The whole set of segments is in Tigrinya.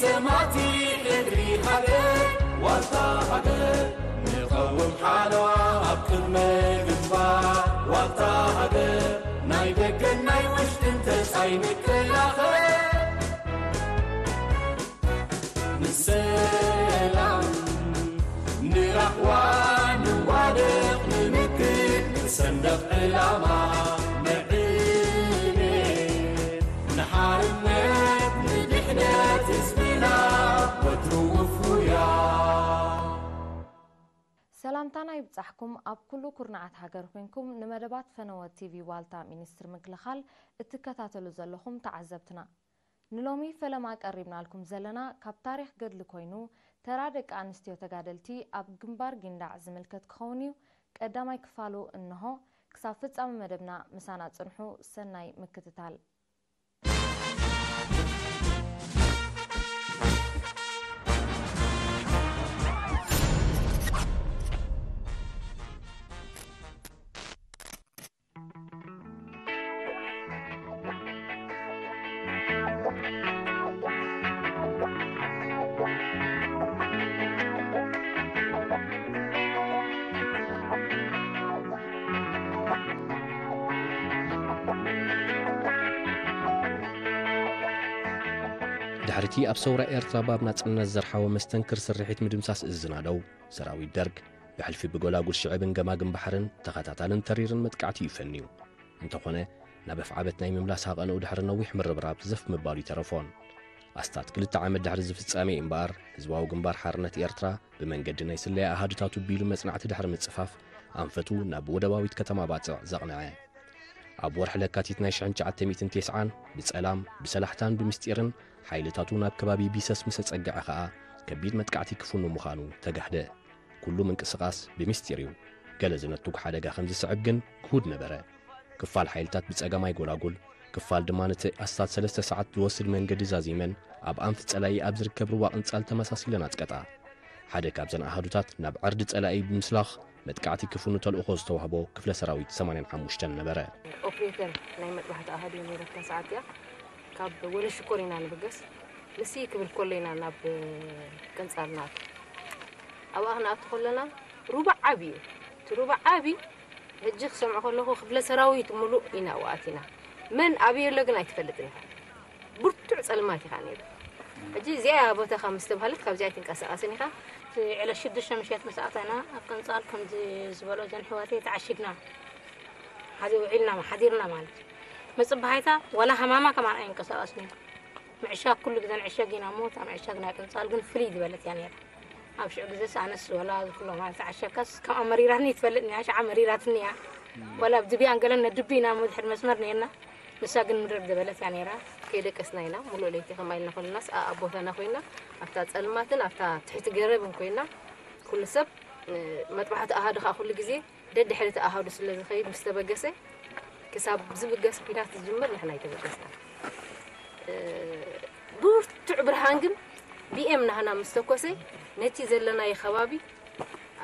ሰማቲ ሕድሪ ሃገር ዋልታ ሃገር ንቐውም ሓለዋ ኣብ ቅድመ ግንባር ዋልታ ሃገር ናይ ደገን ናይ ውሽጥን ተጻይ ንከላኸል ንሰላም ንራህዋ ንዋደቕ ንምክት ንሰንደቕ ዕላማ ንዕቤት ንሓርነት ንድሕነት ህዝብና ወትሩ ውፉያ። ሰላምታና ይብጻሕኩም ኣብ ኩሉ ኩርናዓት ሃገር ኮንኩም ንመደባት ፈነወ ቲቪ ዋልታ ሚኒስትሪ ምክልኻል እትከታተሉ ዘለኹም ተዓዘብትና። ንሎሚ ፈለማ ቀሪብናልኩም ዘለና ካብ ታሪኽ ገድሊ ኮይኑ ተራ ደቂ ኣንስትዮ ተጋደልቲ ኣብ ግንባር ጊንዳዕ ዝምልከት ክኸውን እዩ። ቀዳማይ ክፋሉ እንሆ። ክሳብ ፍጻመ መደብና ምሳና ጽንሑ። ሰናይ ምክትታል። ድሕሪቲ ኣብ ሰውራ ኤርትራ ባብ ናጽነት ዘርሓወ መስተንክር ስርሒት ምድምሳስ እዝናደው ሰራዊት ደርግ ብሕልፊ ብጎላጉል ሽዕብን ገማግም ባሕርን ተኸታታልን ተሪርን መጥቃዕቲ እዩ ፈንዩ። እንተኾነ ናብ ኣፍዓበት ናይ ምምላስ ሃቐንኡ ድሕሪ ነዊሕ ምርብራብ ዘፍ ምባሉ ይተረፎን። ኣስታት ክልተ ዓመት ድሕሪ ዝፍጻሜ እምበኣር ህዝባዊ ግንባር ሓርነት ኤርትራ ብመንገዲ ናይ ስለያ ኣሃዱታቱ ቢሉ መጽናዕቲ ድሕሪ ምጽፋፍ ኣንፈቱ ናብ ወደባዊት ከተማ ባጽዕ ዘቕንዐ። ኣብ ወርሒ ለካቲት ናይ ሽሕን ትሽዓተ ሚእትን ተስዓን ብጸላም ብሰላሕታን ብምስጢርን ሓይልታቱ ናብ ከባቢ ቢሰስ ምስ ኣጸግዐ ኸኣ ከቢድ መጥቃዕቲ ክፍኑ ምዃኑ ተጋህደ። ኩሉ ምንቅስቓስ ብምስጢር እዩ። ገለ ዝነትጉ ሓደጋ ከም ዝስዕብ ግን ግሁድ ነበረ። ክፋል ሓይልታት ብጸጋማይ ጎላጉል፣ ክፋል ድማ ነቲ ኣስታት ሰለስተ ሰዓት ዝወስድ መንገዲ ዛዚመን ኣብ ኣንፊ ጸላኢ ኣብ ዝርከብ ሩባ ቅንጻል ተመሳሲለን ኣጽቀጣ። ሓደ ካብዘን ኣሃዱታት ናብ ዕርዲ ጸላኢ ብምስላኽ መጥቃዕቲ ክፍኑ ተልእኾ ዝተዋህቦ ክፍለ ሰራዊት ሰማንያን ሓሙሽተን ነበረ። ኦፕሬተር ናይ መጥባሕቲ ኣሃዱ ነይረታ ሰዓት እያ። ካብ ወለ ሽኮር ኢና ንብገስ። ንሲ ክብል ከሎ ኢና ናብ ቅንጻል ንኣቱ። ኣብኣ ክንኣቱ ከለና ሩባ ዓቢ እዩ። እቲ ሩባ ዓቢ ሕጂ ክሰምዖ ከለኹ ክፍለ ሰራዊት ሙሉእ ኢና ኣብኡ ኣቲና። መን ኣበይ ኣሎ ግን ኣይትፈልጥን ኢኻ። ብርቱዕ ጸልማት ኢኻ ነይሩ። ሕጂ እዚኣ እያ ቦታኻ ምስ ተባህለት ካብዚኣ ኣይትንቀሳቐስን ኢኻ። እቲ ዕለት ሽዱሽተ ምሸት ምስ ኣተና ኣብ ቅንጻል ከምዚ ዝበሎ እዘን ኣሕዋተይ ተዓሺግና። ሓዚ ውዒልና ሓዲርና ማለት እዩ። መጽባሓይታ ዋላ ሃማማ ከማን ኣይንቀሳቐስን ኢና። ምዕሻግ ኩሉ ግዜ ንዕሸግ ኢና እሞ እታ ምዕሻግ ናይ ቅንጻል ግን ፍልይ ዝበለት እያ ነይራ። ኣብ ሽዑ ግዜስ ኣነስ ዋላ ዝፍሎ ማለት ተዓሸካስ ከምኣ መሪራትኒ ኣይትፈልጥን እያ፣ ሽዓ መሪራትኒ እያ። ዋላ ኣብ ድብያን ገለን ነድቢ ኢና እሞ ድሕሪ መስመር ነርና። ንሳ ግን ምርር ዝበለት እያ ነይራ። ከይደቀስና ኢና ሙሉእ ለይቲ ከምኣ ኢልና ኮንናስ ኣብ ቦታና ኮይና ኣብታ ጸልማትን ኣብታ ትሕቲ ገረብን ኮይና ኩሉ ሰብ መጥባሕቲ ኣሃዱ ከዓ ኩሉ ግዜ ደድሕሪ እቲ ኣሃዱ ስለ ዝኸይድ ምስ ተበገሰ ክሳብ ዝብገስ ኲናት ዝጅምር ንሕና ኣይተበገስና። ብርቱዕ ብርሃን ግን ቢኤም ናህና ምስ ተኮሰ ነቲ ዘለናዮ ከባቢ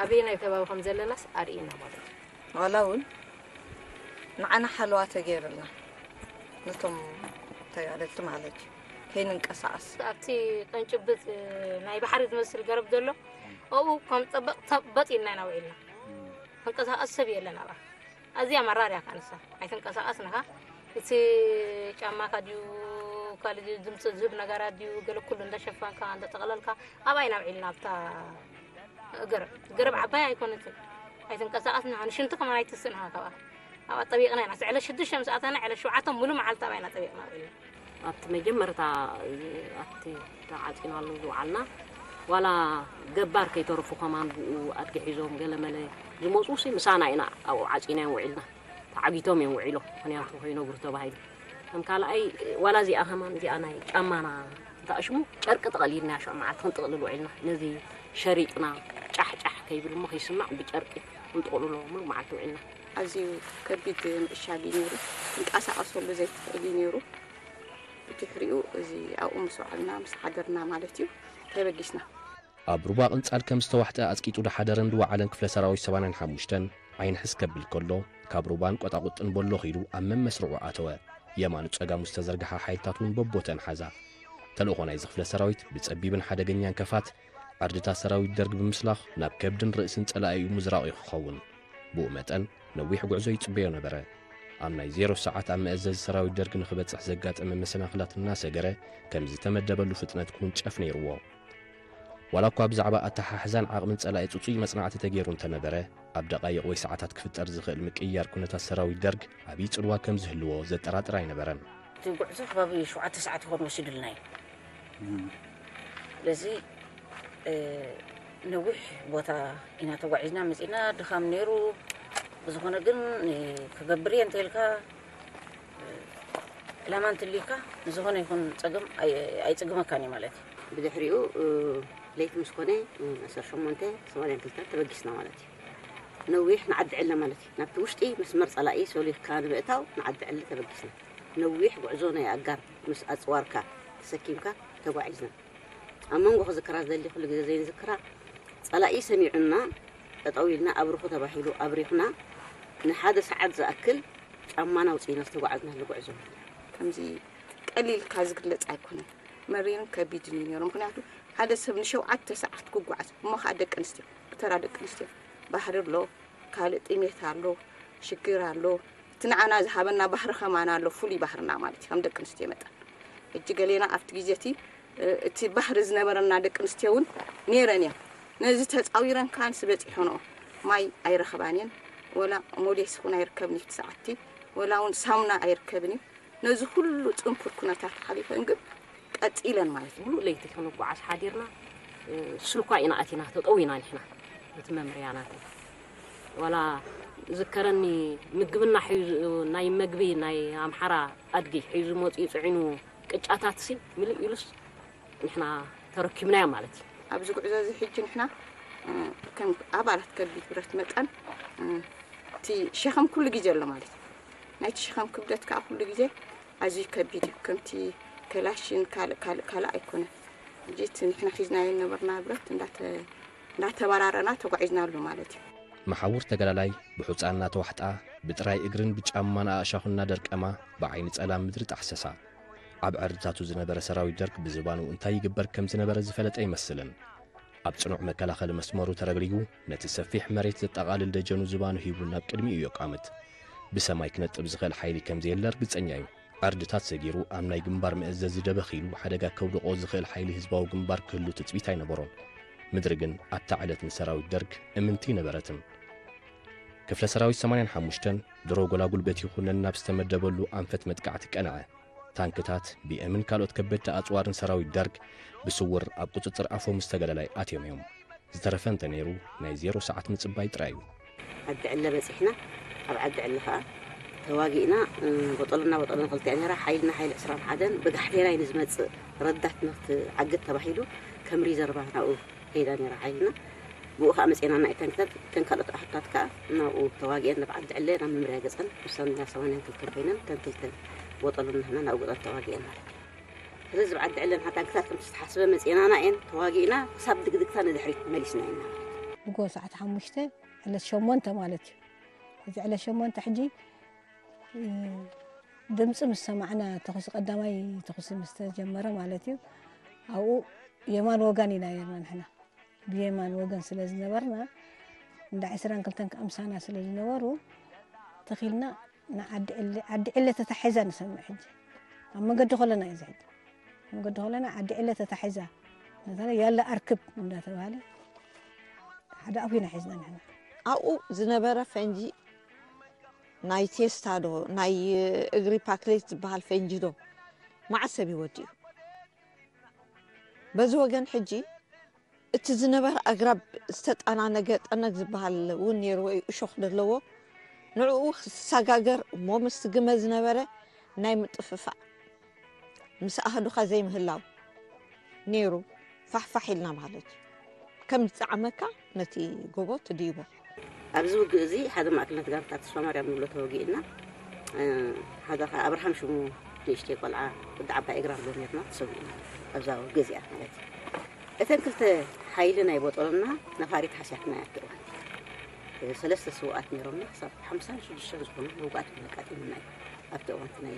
ኣበየናይ ከባቢ ከም ዘለናስ ኣርእየና ማለት እዩ። ዋላ እውን ንዓና ሓለዋ ተገይሩልና ነቶም ተጋደልቲ ማለት እዩ ከይንንቀሳቐስ ኣብቲ ቀንጭብት ናይ ባሕሪ ዝመስል ገረብ ዘሎ ኣብኡ ከም ጠበቕ ተበጥ ኢልና ኢና ውዒልና። ተንቀሳቐስ ሰብ የለን ኣብኣ። ኣዝያ መራር እያ ከኣ ንሳ። ኣይትንቀሳቐስ ንኻ። እቲ ጫማካ ድዩ ካልእ ድምፂ ዝህብ ነገራት ድዩ ገለ ኩሉ እንዳሸፈንካ እንዳጠቕለልካ ኣብኣ ኢና ውዒልና ኣብታ ገረብ። ገረብ ዓባይ ኣይኮነትን። ኣይትንቀሳቐስ ንኻ። ንሽንቲ ከማን ኣይትስእ ንኻ ካብኣ። ኣብኣ ጠቢቕና ኢና። ዕለት ሽዱሽተ ምስ ኣተና ዕለት ሸውዓተ ሙሉእ መዓልቲ ኣብኣ ኢና ጠቢቕና ውዒልና። ኣብቲ መጀመርታ ኣብቲ ተዓፂናሉ ዝወዓልና ዋላ ገባር ከይተረፉ ከማን ብኡ ኣድጊ ሒዞም ገለመለ ዝመፁ ሲ ምሳና ኢና ኣብኡ ዓፂናዮም ውዒልና። ተዓጊቶም እዮም ውዒሎም ምክንያቱ ከይነግሩ ተባሂሉ። ከም ካልኣይ ዋላ እዚኣ ከማን እዚኣ ናይ ጫማና እንተኣሽሙ ጨርቂ ጠቐሊልና ሽዑ መዓልቲ ክንጥቕልል ውዒልና። ነዚ ሸሪጥና ጫሕ ጫሕ ከይብል እሞ ከይስማዕ ብጨርቂ ክንጥቕልሎ ሙሉእ መዓልቲ ውዒልና። ኣዝዩ ከቢድ ምዕሻግ እዩ ነይሩ። ክንቀሳቐሰሉ ዘይትኽእል እዩ ነይሩ። ብድሕሪኡ እዚ ኣብኡ ምስ ወዓልና ምስ ሓደርና ማለት እዩ ተበጊስና። ኣብ ሩባ ቅንጻል ከም ዝተዋሕጠ ኣጽቂጡ ድሓደረን ድወዓለን ክፍለ ሰራዊት ሰማንያን ሓሙሽተን ዓይኒ ሕስ ከብል ከሎ ካብ ሩባን ቆጣቑጥን ቦሎኽ ኢሉ ኣብ መመስርዑ ኣተወ። የማኑ ጸጋሙ ዝተዘርግሓ ሓይልታት እውን በቦተን ሓዛ። ተልእኾ ናይዚ ክፍለ ሰራዊት ብጸቢብን ሓደገኛን ከፋት ዓርድታት ሰራዊት ደርግ ብምስላኽ ናብ ከብድን ርእስን ጸላኢኡ ምዝራቕ እዩ ክኸውን። ብኡ መጠን ነዊሕ ጉዕዞ ይጽበዮ ነበረ። ኣብ ናይ ዜሮ ሰዓት ኣብ መእዘዚ ሰራዊት ደርግ ንኽበጽሕ ዘጋጠመ መሰናኽላት እናሰገረ ከም ዝተመደበሉ ፍጥነት ክውንጨፍ ነይርዎ። ዋላ እኳ ብዛዕባ ኣተሓሕዛን ዓቕምን ጸላኢ ጽጹይ መጽናዕቲ ተገይሩ እንተነበረ፣ ኣብ ደቓይቕ ወይ ሰዓታት ክፍጠር ዝኽእል ምቅይያር ኩነታት ሰራዊት ደርግ ዓብዪ ጽልዋ ከም ዝህልዎ ዘጠራጥር ኣይነበረን። እቲ ጉዕዞ ከባቢ ሸውዓተ ሰዓት ይኾን ወሲዱልና እዩ። ስለዚ ነዊሕ ቦታ ኢና ተጓዒዝና መፂና፣ ድኻም ነይሩ። ብዝኾነ ግን ክገብር እየ እንተልካ ዕላማ እንትልዩካ ንዝኾነ ይኹን ፀገም ኣይፅግመካን እዩ ማለት እዩ። ብድሕሪኡ ለይቲ ምስ ኮነ ዓሰርተ ሸሞንተ ሰማንያን ክልተን ተበጊስና ማለት እዩ። ነዊሕ ንዓዲ ዕለ ማለት እዩ። ናብቲ ውሽጢ መስመር ፀላኢ ሰሊኽካ ንምእታው ንዓዲ ዕለ ተበጊስና። ነዊሕ ጉዕዞ ናይ ኣጋር ምስ ኣፅዋርካ ተሰኪምካ ተጓዒዝና። ኣብ መንጎ ክዝክራ ዝደሊ ኩሉ ግዜ ዘይንዝክራ፣ ፀላኢ ሰሚዑና ጠጠው ኢልና ኣብርኹ ተባሂሉ ኣብሪኹና ንሓደ ሰዓት ዝኣክል ጫማና ኣውፂእና ዝተጓዓዝናሉ ጉዕዞ። ከምዚ ቀሊል ኢልካ ዝግለፅ ኣይኮነን። መሪርን ከቢድን እዩ ነይሩ። ምክንያቱ ሓደ ሰብ ንሸውዓተ ሰዓት ክጓዓዝ፣ እሞ ከዓ ደቂ ኣንስትዮ፣ ብተራ ደቂ ኣንስትዮ ባህሪ ኣሎ፣ ካልእ ጥሜት ኣሎ፣ ሽግር ኣሎ። እቲ ንዓና ዝሃበና ባህሪ ከማና ኣሎ፣ ፍሉይ ባህርና ማለት እዩ፣ ከም ደቂ ኣንስትዮ መጠን። ሕጂ ገሌና ኣብቲ ግዜ እቲ፣ እቲ ባህሪ ዝነበረና ደቂ ኣንስትዮ እውን ነይረን እየን። ነዚ ተፃዊረን ከኣ ንስ በፂሖንኦ ማይ ኣይረኸባን እየን፣ ወላ ሞዴስ እውን ኣይርከብን እዩ እቲ ሰዓትቲ፣ ወላ እውን ሳሙና ኣይርከብን እዩ። ነዚ ኩሉ ፅንኩር ኩነታት ሓሊፈን ግን ቀፂለን ማለት እዩ። ሙሉእ ለይቲ ክንጓዓዝ ሓዲርና፣ እ፣ ስልኳ ኢና ኣቲና፣ ተጠዊና ንሕና፣ እቲ መምርያ ናተን። ዋላ ዝከረኒ ምግብና ሒዙ፣ ናይ መግቢ ናይ ኣምሓራ ኣድጊ ሒዙ መፂኡ ፅዒኑ ቅጫታት ሲ ምልእ ኢሉስ ንሕና ተረኪብናዮ ማለት እዩ። ኣብዚ ጉዕዞ እዚ ሕጂ ንሕና፣ እ፣ ከም ኣባላት ከቢድ ብረት መጠን፣ እ፣ እቲ ሸኸም ኩሉ ግዜ ኣሎ ማለት እዩ። ናይቲ ሸኸም ክብደት ከዓ ኩሉ ግዜ ኣዝዩ ከቢድ እዩ። ከምቲ ከላሽን ካልእ፣ ካልእ፣ ካልእ ኣይኮነን። ሕጂ እቲ ንሕና ሒዝናዮ ዝነበርና ብረት እንዳተ-፣ እንዳተበራረና ተጓዒዝናሉ ማለት እዩ። መሓውር ተጋዳላይ ብሑጻ እናተዋሕጣ፣ ብጥራይ እግርን ብጫማን ኣእሻኹ እናደርቀማ፣ ብዓይኒ ጸላም ምድሪ ጣሕሰሳ። ኣብ ዕርድታቱ ዝነበረ ሰራዊት ደርግ ብዝባኑ እንታይ ይግበር ከም ዝነበረ ዝፈለጠ ኣይመስልን። ኣብ ጽኑዕ መከላኸሊ መስመሩ ተረግሪጉ፣ ነቲ ሰፊሕ መሬት ዘጠቓልል ደጀኑ ዝባኑ ሂቡ ናብ ቅድሚኡ የቋምት። ብሰማይ ክነጥብ ዝኽእል ሓይሊ ከም ዘየለ ርግጸኛ እዩ። ዕርድታት ሰጊሩ ኣብ ናይ ግንባር መእዘዚ ደበኽ ኢሉ ሓደጋ ከውድቖ ዝኽእል ሓይሊ ህዝባዊ ግንባር ክህሉ ትጽቢት ኣይነበሮን። ምድሪ ግን ኣብታ ዕለት ንሰራዊት ደርግ እምንቲ ኣይነበረትን። ክፍለ ሰራዊት ሰማንያን ሓሙሽተን ድሮ ጎላጉል በቲኹ ነናብ ዝተመደበሉ ኣንፈት መጥቃዕቲ ቀንዐ። ታንክታት፣ ቢኤምን ካልኦት ከበድቲ ኣጽዋርን ሰራዊት ደርግ ብስውር ኣብ ቁጽጽር ኣፈሙዝ ተጋዳላይ ኣትዮም እዮም። ዝተረፈ እንተ ነይሩ ናይ ዜሮ ሰዓት ምጽባይ ጥራይ እዩ። ዓዲ ዕለ በጺሕና፣ ኣብ ዓዲ ዕለ ኸኣ ተዋጊእና፣ እ፣ ቦጠልና ቦጠልና ክልቲኣ ነይራ። ሓይልና ሓይሊ ዕስራን ሓደን ብጋሕቴላይ ንዝመጽእ ረዳት ንክትዓግት ተባሂሉ ከም ሪዘርቫ ናብኡ ከይዳ ነይራ ሓይልና። ብኡ ኸኣ መጺእና ናይ ታንክታት፣ እተን ካልኦት ኣሕታት ከኣ ናብኡ ተዋጊአን ናብ ዓዲ ዕለ ናብ መምርያ ገጸን፣ ውሳነ ሰማንያን ክልተን ኮይነን፣ እተን ክልተ ቦጠልና ናብኡ ገጸን ተዋጊአን ማለት እዩ። ስለዚ ኣብ ዓዲ ዕለ ንሓ ታንክታት ከምቲ ዝተሓስበ መጺእናና እየን፣ ተዋጊእና ክሳብ ድግድግታ ንድሕሪት መሊስና ኢና። ንጎ ሰዓት ሓሙሽተ ዕለት ሸሞንተ ማለት እዩ። እዚ ዕለት ሸሞንተ ሕጂ፣ እ፣ ድምፂ ምስ ሰማዕና፣ ተኹሲ ቀዳማይ ተኹሲ ምስ ተጀመረ ማለት እዩ፣ ኣብኡ የማን ወገን ኢና ነርና ንሕና። ብየማን ወገን ስለ ዝነበርና፣ እንዳ ዕስራን ክልተን ክኣምሳና ስለ ዝነበሩ፣ ተኺልና ንዓዲ ዕለ፣ ዓዲ ዕለ ተታሒዛ ንሰምዕ ሕጂ። ኣብ መገዲ ከለና እዩ እዚ ሕጂ። ኣብ መገዲ ከለና ዓዲ ዕለ ተታሒዛ፣ መታለ ያለ ኣርክብ እንዳተባሃለ ሓደ ኣፉ ኢና ሒዝና ንሕና። ኣብኡ ዝነበረ ፈንጂ ናይ ቴስታ ዶ፣ ናይ እግሪ ፓክሌት ዝበሃል ፈንጂ ዶ፣ መዓት ሰብ እዩ ወዲኡ። በዚ ወገን ሕጂ እቲ ዝነበረ ኣግራብ ዝተጠናነገ ጠነግ ዝበሃል እውን ነይርዎ እዩ፣ እሾኽ ዘለዎ። ንዕኡ ክሰጋገር እሞ ምስቲ ግመ ዝነበረ ናይ ምጥፍፋእ፣ ምስ ኣህዱኻ ዘይምህላው ነይሩ። ፋሕፋሕ ኢልና ማለት እዩ። ከም ዝጠዓመካ ነቲ ጎቦ ትድይቦ። ኣብዚ ውግእ እዚ ሓደ ማእከልነት ጋንታ ተስፋ ማርያም ንብሎ ተወጊእና። እ፣ ሓደ ኸዓ ኣብርሃም ሽሙ ንእሽተይ ቆልዓ ወዲ ዓባይ እግራ ንብሎ ነርና ተሰዊእና ኣብዛ ውግእ እዚኣ ማለት እዩ። እተን ክልተ ሓይሊ ናይ ቦጠሎና ነፋሪት ሓሲያትና እያ ኣብቲ እዋን። እ፣ ሰለስተ ስውኣት ነይሮምና፣ ክሳብ ሓምሳን ሽዱሽተን ዝኾኑ ውጉኣት እውን ኣጋጢሙና እዩ ኣብቲ እዋን እቲ ናይ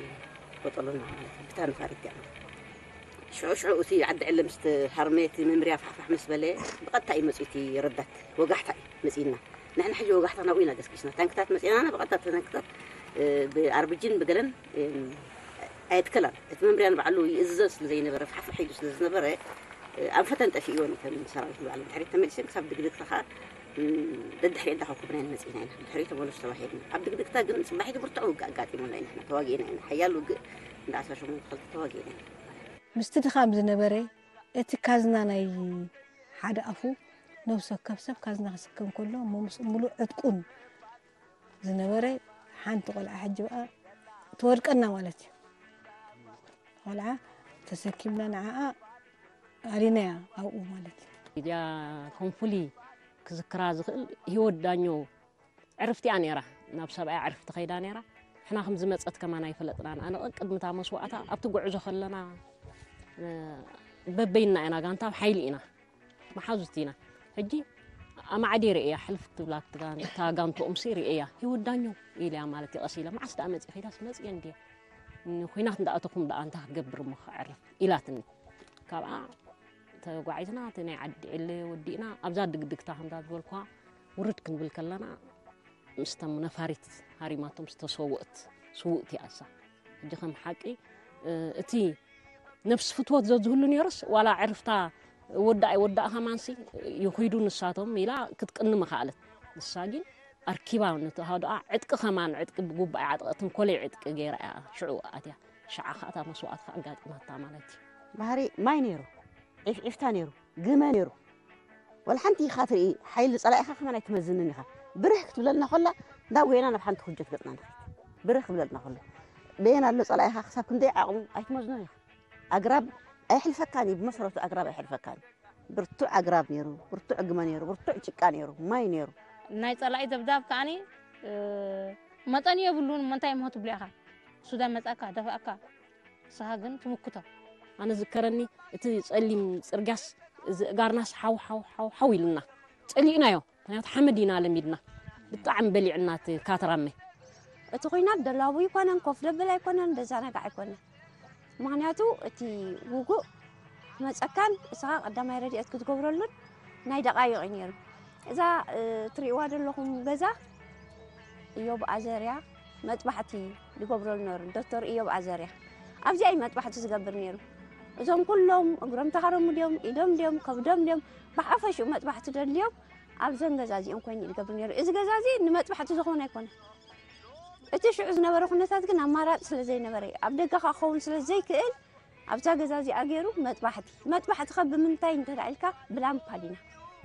ቦጠሎና ማለት እዩ። ብታ ነፋሪት እያ ማለት እዩ። ሽዑ ሽዑ እቲ ዓዲ ዕለ ምስ ተሃርመ፣ እቲ መምርያ ፋሕፋሕ ምስ በለ፣ ብቐጥታ እዩ መጺኡ እቲ ረዳት ወጋሕታ እዩ መጺእና። ንሕና ሕጂ ወጋሕታ ናብኡ ኢና ገስጊስና። ታንክታት መጺእናና፣ ብቐጥታ ታንክታት፣ እ፣ ብኣርብጂን ብገለን፣ እ፣ ኣየትከላን። እቲ መምርያ ንባዕሉ ይእዝዘን ስለ ዘይነበረ፣ ፋሕፋሕ ኢሉ ስለ ዝነበረ፣ እ፣ ኣንፈተን ጠፊእወን እተን ሰራዊት ንባዕሉ። ድሕሪት ተመሊሰን ክሳብ ድግድግታ ኸኣ፣ እ፣ ደድሕሪ እንዳኸኩብና ኢና መጺእና ኢና። ድሕሪት ተመለሱ ተባሂልና። ኣብ ድግድግታ ግን ጽባሒቱ ብርቱዕ ውግእ ኣጋጢሙና ኢና። ንሕና ተዋጊእና ኢና። ሓያል ውግእ እንዳ ዓሰርተ ሸሞንተ ክልተ ተዋጊእና ኢና። ምስቲ ድኻም ዝነበረ፣ እቲ ካዝና ናይ ሓደ ኣፉ ነብሲ ወከፍ ሰብ ካዝና ክስከም ከሎ፣ እሞ ምስ ምሉእ ዕጥቁን ዝነበረ፣ ሓንቲ ቆልዓ ሕጂ በኣ ትወድቀና ማለት እዩ። ቆልዓ ተሰኪምና ንዓኣ ኣሪናያ ኣብኡ ማለት እዩ። እዚኣ ከም ፍሉይ ክዝክራ ዝኽእል፣ ህይወት ዳኘው ዕርፍቲኣ ነይራ፣ ናብ ሰብኣያ ዕርፍቲ ከይዳ ነይራ። ንሕና ከም ዝመጸት ከማን ኣይፈለጥናን። ኣነ ቅድሚ እታ መስዋእታ ኣብቲ ጉዕዞ ከለና፣ እ፣ በበይና ኢና፣ ጋንታ ኣብ ሓይሊ ኢና፣ መሓዙት ኢና። ሕጂ ኣማዕዲ ርእያ፣ ሕልፍ ክትብላ እታ ጋንትኦምሲ ርእያ፣ "ህይወት ዳኘው" ኢለያ ማለት እዩ ቀስ ኢለ። "መዓስ ደኣ መጺኺ?" ኢላስ፣ "መጺኤ እንድየ፣ ንኹናት እንዳኣተኹም ደኣ እንታይ ክገብር እሞ ክዕርፍ?" ኢላትኒ። ካብኣ ተጓዒዝና፣ እቲ ናይ ዓዲ ዕለ ወዲእና፣ ኣብዛ ድግድግታ ከምዛ ዝበልኳ ውርድ ክንብል ከለና፣ ምስቶም ነፋሪት ሃሪማቶም ዝተሰወእት ስውእቲ እያ እሳ። ሕጂ ከም ሓቂ፣ እ፣ እቲ ነፍሲ ፍትወት ዘዝህሉ ነይሩስ፣ ዋላ ዕርፍታ ወዳእ ኣይወዳእ ከማንሲ ይኺዱ ንሳቶም ኢላ ክትቅኒ ምኸኣለት። ንሳ ግን ኣርኪባ ነቲ ሃዱኣ ዕጥቂ ከማን፣ ዕጥቂ ብጉባኤ ዓጠቐትን ኮለይ ዕጥቂ ገይራ እያ ሽዑ ኣትያ። ሽዓ ኸኣ እታ መስዋእቲ ኸኣ ኣጋጢማታ ማለት እዩ። ባህሪ ማይ ነይሩ፣ ዒፍዒፍታ ነይሩ፣ ግመ ነይሩ። ወላ ሓንቲ ኢኻ ትርኢ፣ ሓይሊ ጸላኢኻ ከማን ኣይትመዝንን ኢኻ። ብርህ ክትብለልና ኸላ፣ እንዳጎየና ናብ ሓንቲ ኩጀት ገጽና ንኸይድ። ብርህ ክብለልና ኸሎ፣ በየን ኣሎ ጸላኢኻ ክሳብ ክንደይ ዓቕሙ ኣይትመዝኖን ኢኻ። ኣግራብ ኣይሕልፈካን እዩ፣ ብመሰረቱ ኣግራብ ኣይሕልፈካን እዩ። ብርቱዕ ኣግራብ ነይሩ፣ ብርቱዕ ግመ ነይሩ፣ ብርቱዕ ጭቃ ነይሩ፣ ማይ ነይሩ። ናይ ጸላኢ ደብዳብ ከኣኒ፣ እ፣ መጠን የብሉን፣ እሞ እንታይ እሞ ትብሎ ኢኻ? ሱዳን መጻእካ፣ ደፋእካ፣ ንስኻ ግን ትምክቶ። ኣነ ዝከረኒ፣ እቲ ጸሊም ጽርግያስ፣ እዚ እጋርናስ ሓው፣ ሓው፣ ሓው፣ ሓው ኢሉና። ጸሊእናዮ። ምኽንያቱ ሓመድ ኢና ለሚድና። ብጣዕሚ በሊዕና እቲ ካትራመ። እቲ ኹናት ደላቡ ኣይኮነን፣ ኮፍ ደብል ኣይኮነን፣ ደዛናጋዕ ኣይኮነን። ምኽንያቱ እቲ ውጉእ መጸካን እስኻ ቀዳማይ ረድኤት ክትገብረሉን ናይ ደቓይቕ እዩ ነይሩ። እዛ፣ እ፣ ትርእይዋ ዘለኹም ገዛ እዮብ ኣዘርያ መጥባሕቲ ዝገብረሉ ነይሩ፣ ዶክተር እዮብ ኣዘርያ። ኣብዚኣ እዩ መጥባሕቲ ዝገብር ነይሩ። እዞም ኩሎም እግሮም ተሃረሙ ድዮም፣ ኢዶም ድዮም፣ ከብዶም ድዮም፣ ብሓፈሽኡ መጥባሕቲ ደድልዮም ኣብዘን ገዛ እዚኦም ኮይኑ እዩ ዝገብር ነይሩ። እዚ ገዛ እዚ ንመጥባሕቲ ዝኾነ ኣይኮነ። እቲ ሽዑ ዝነበረ ኩነታት ግን ኣማራፂ ስለ ዘይነበረ እዩ። ኣብ ደገ ከዓ ክኸውን ስለ ዘይክእል ኣብዛ ገዛ እዚኣ ገይሩ መጥባሕቲ። መጥባሕቲ ከ ብምንታይ እንተ ደኣ ኢልካ ብላምፓ ዲና።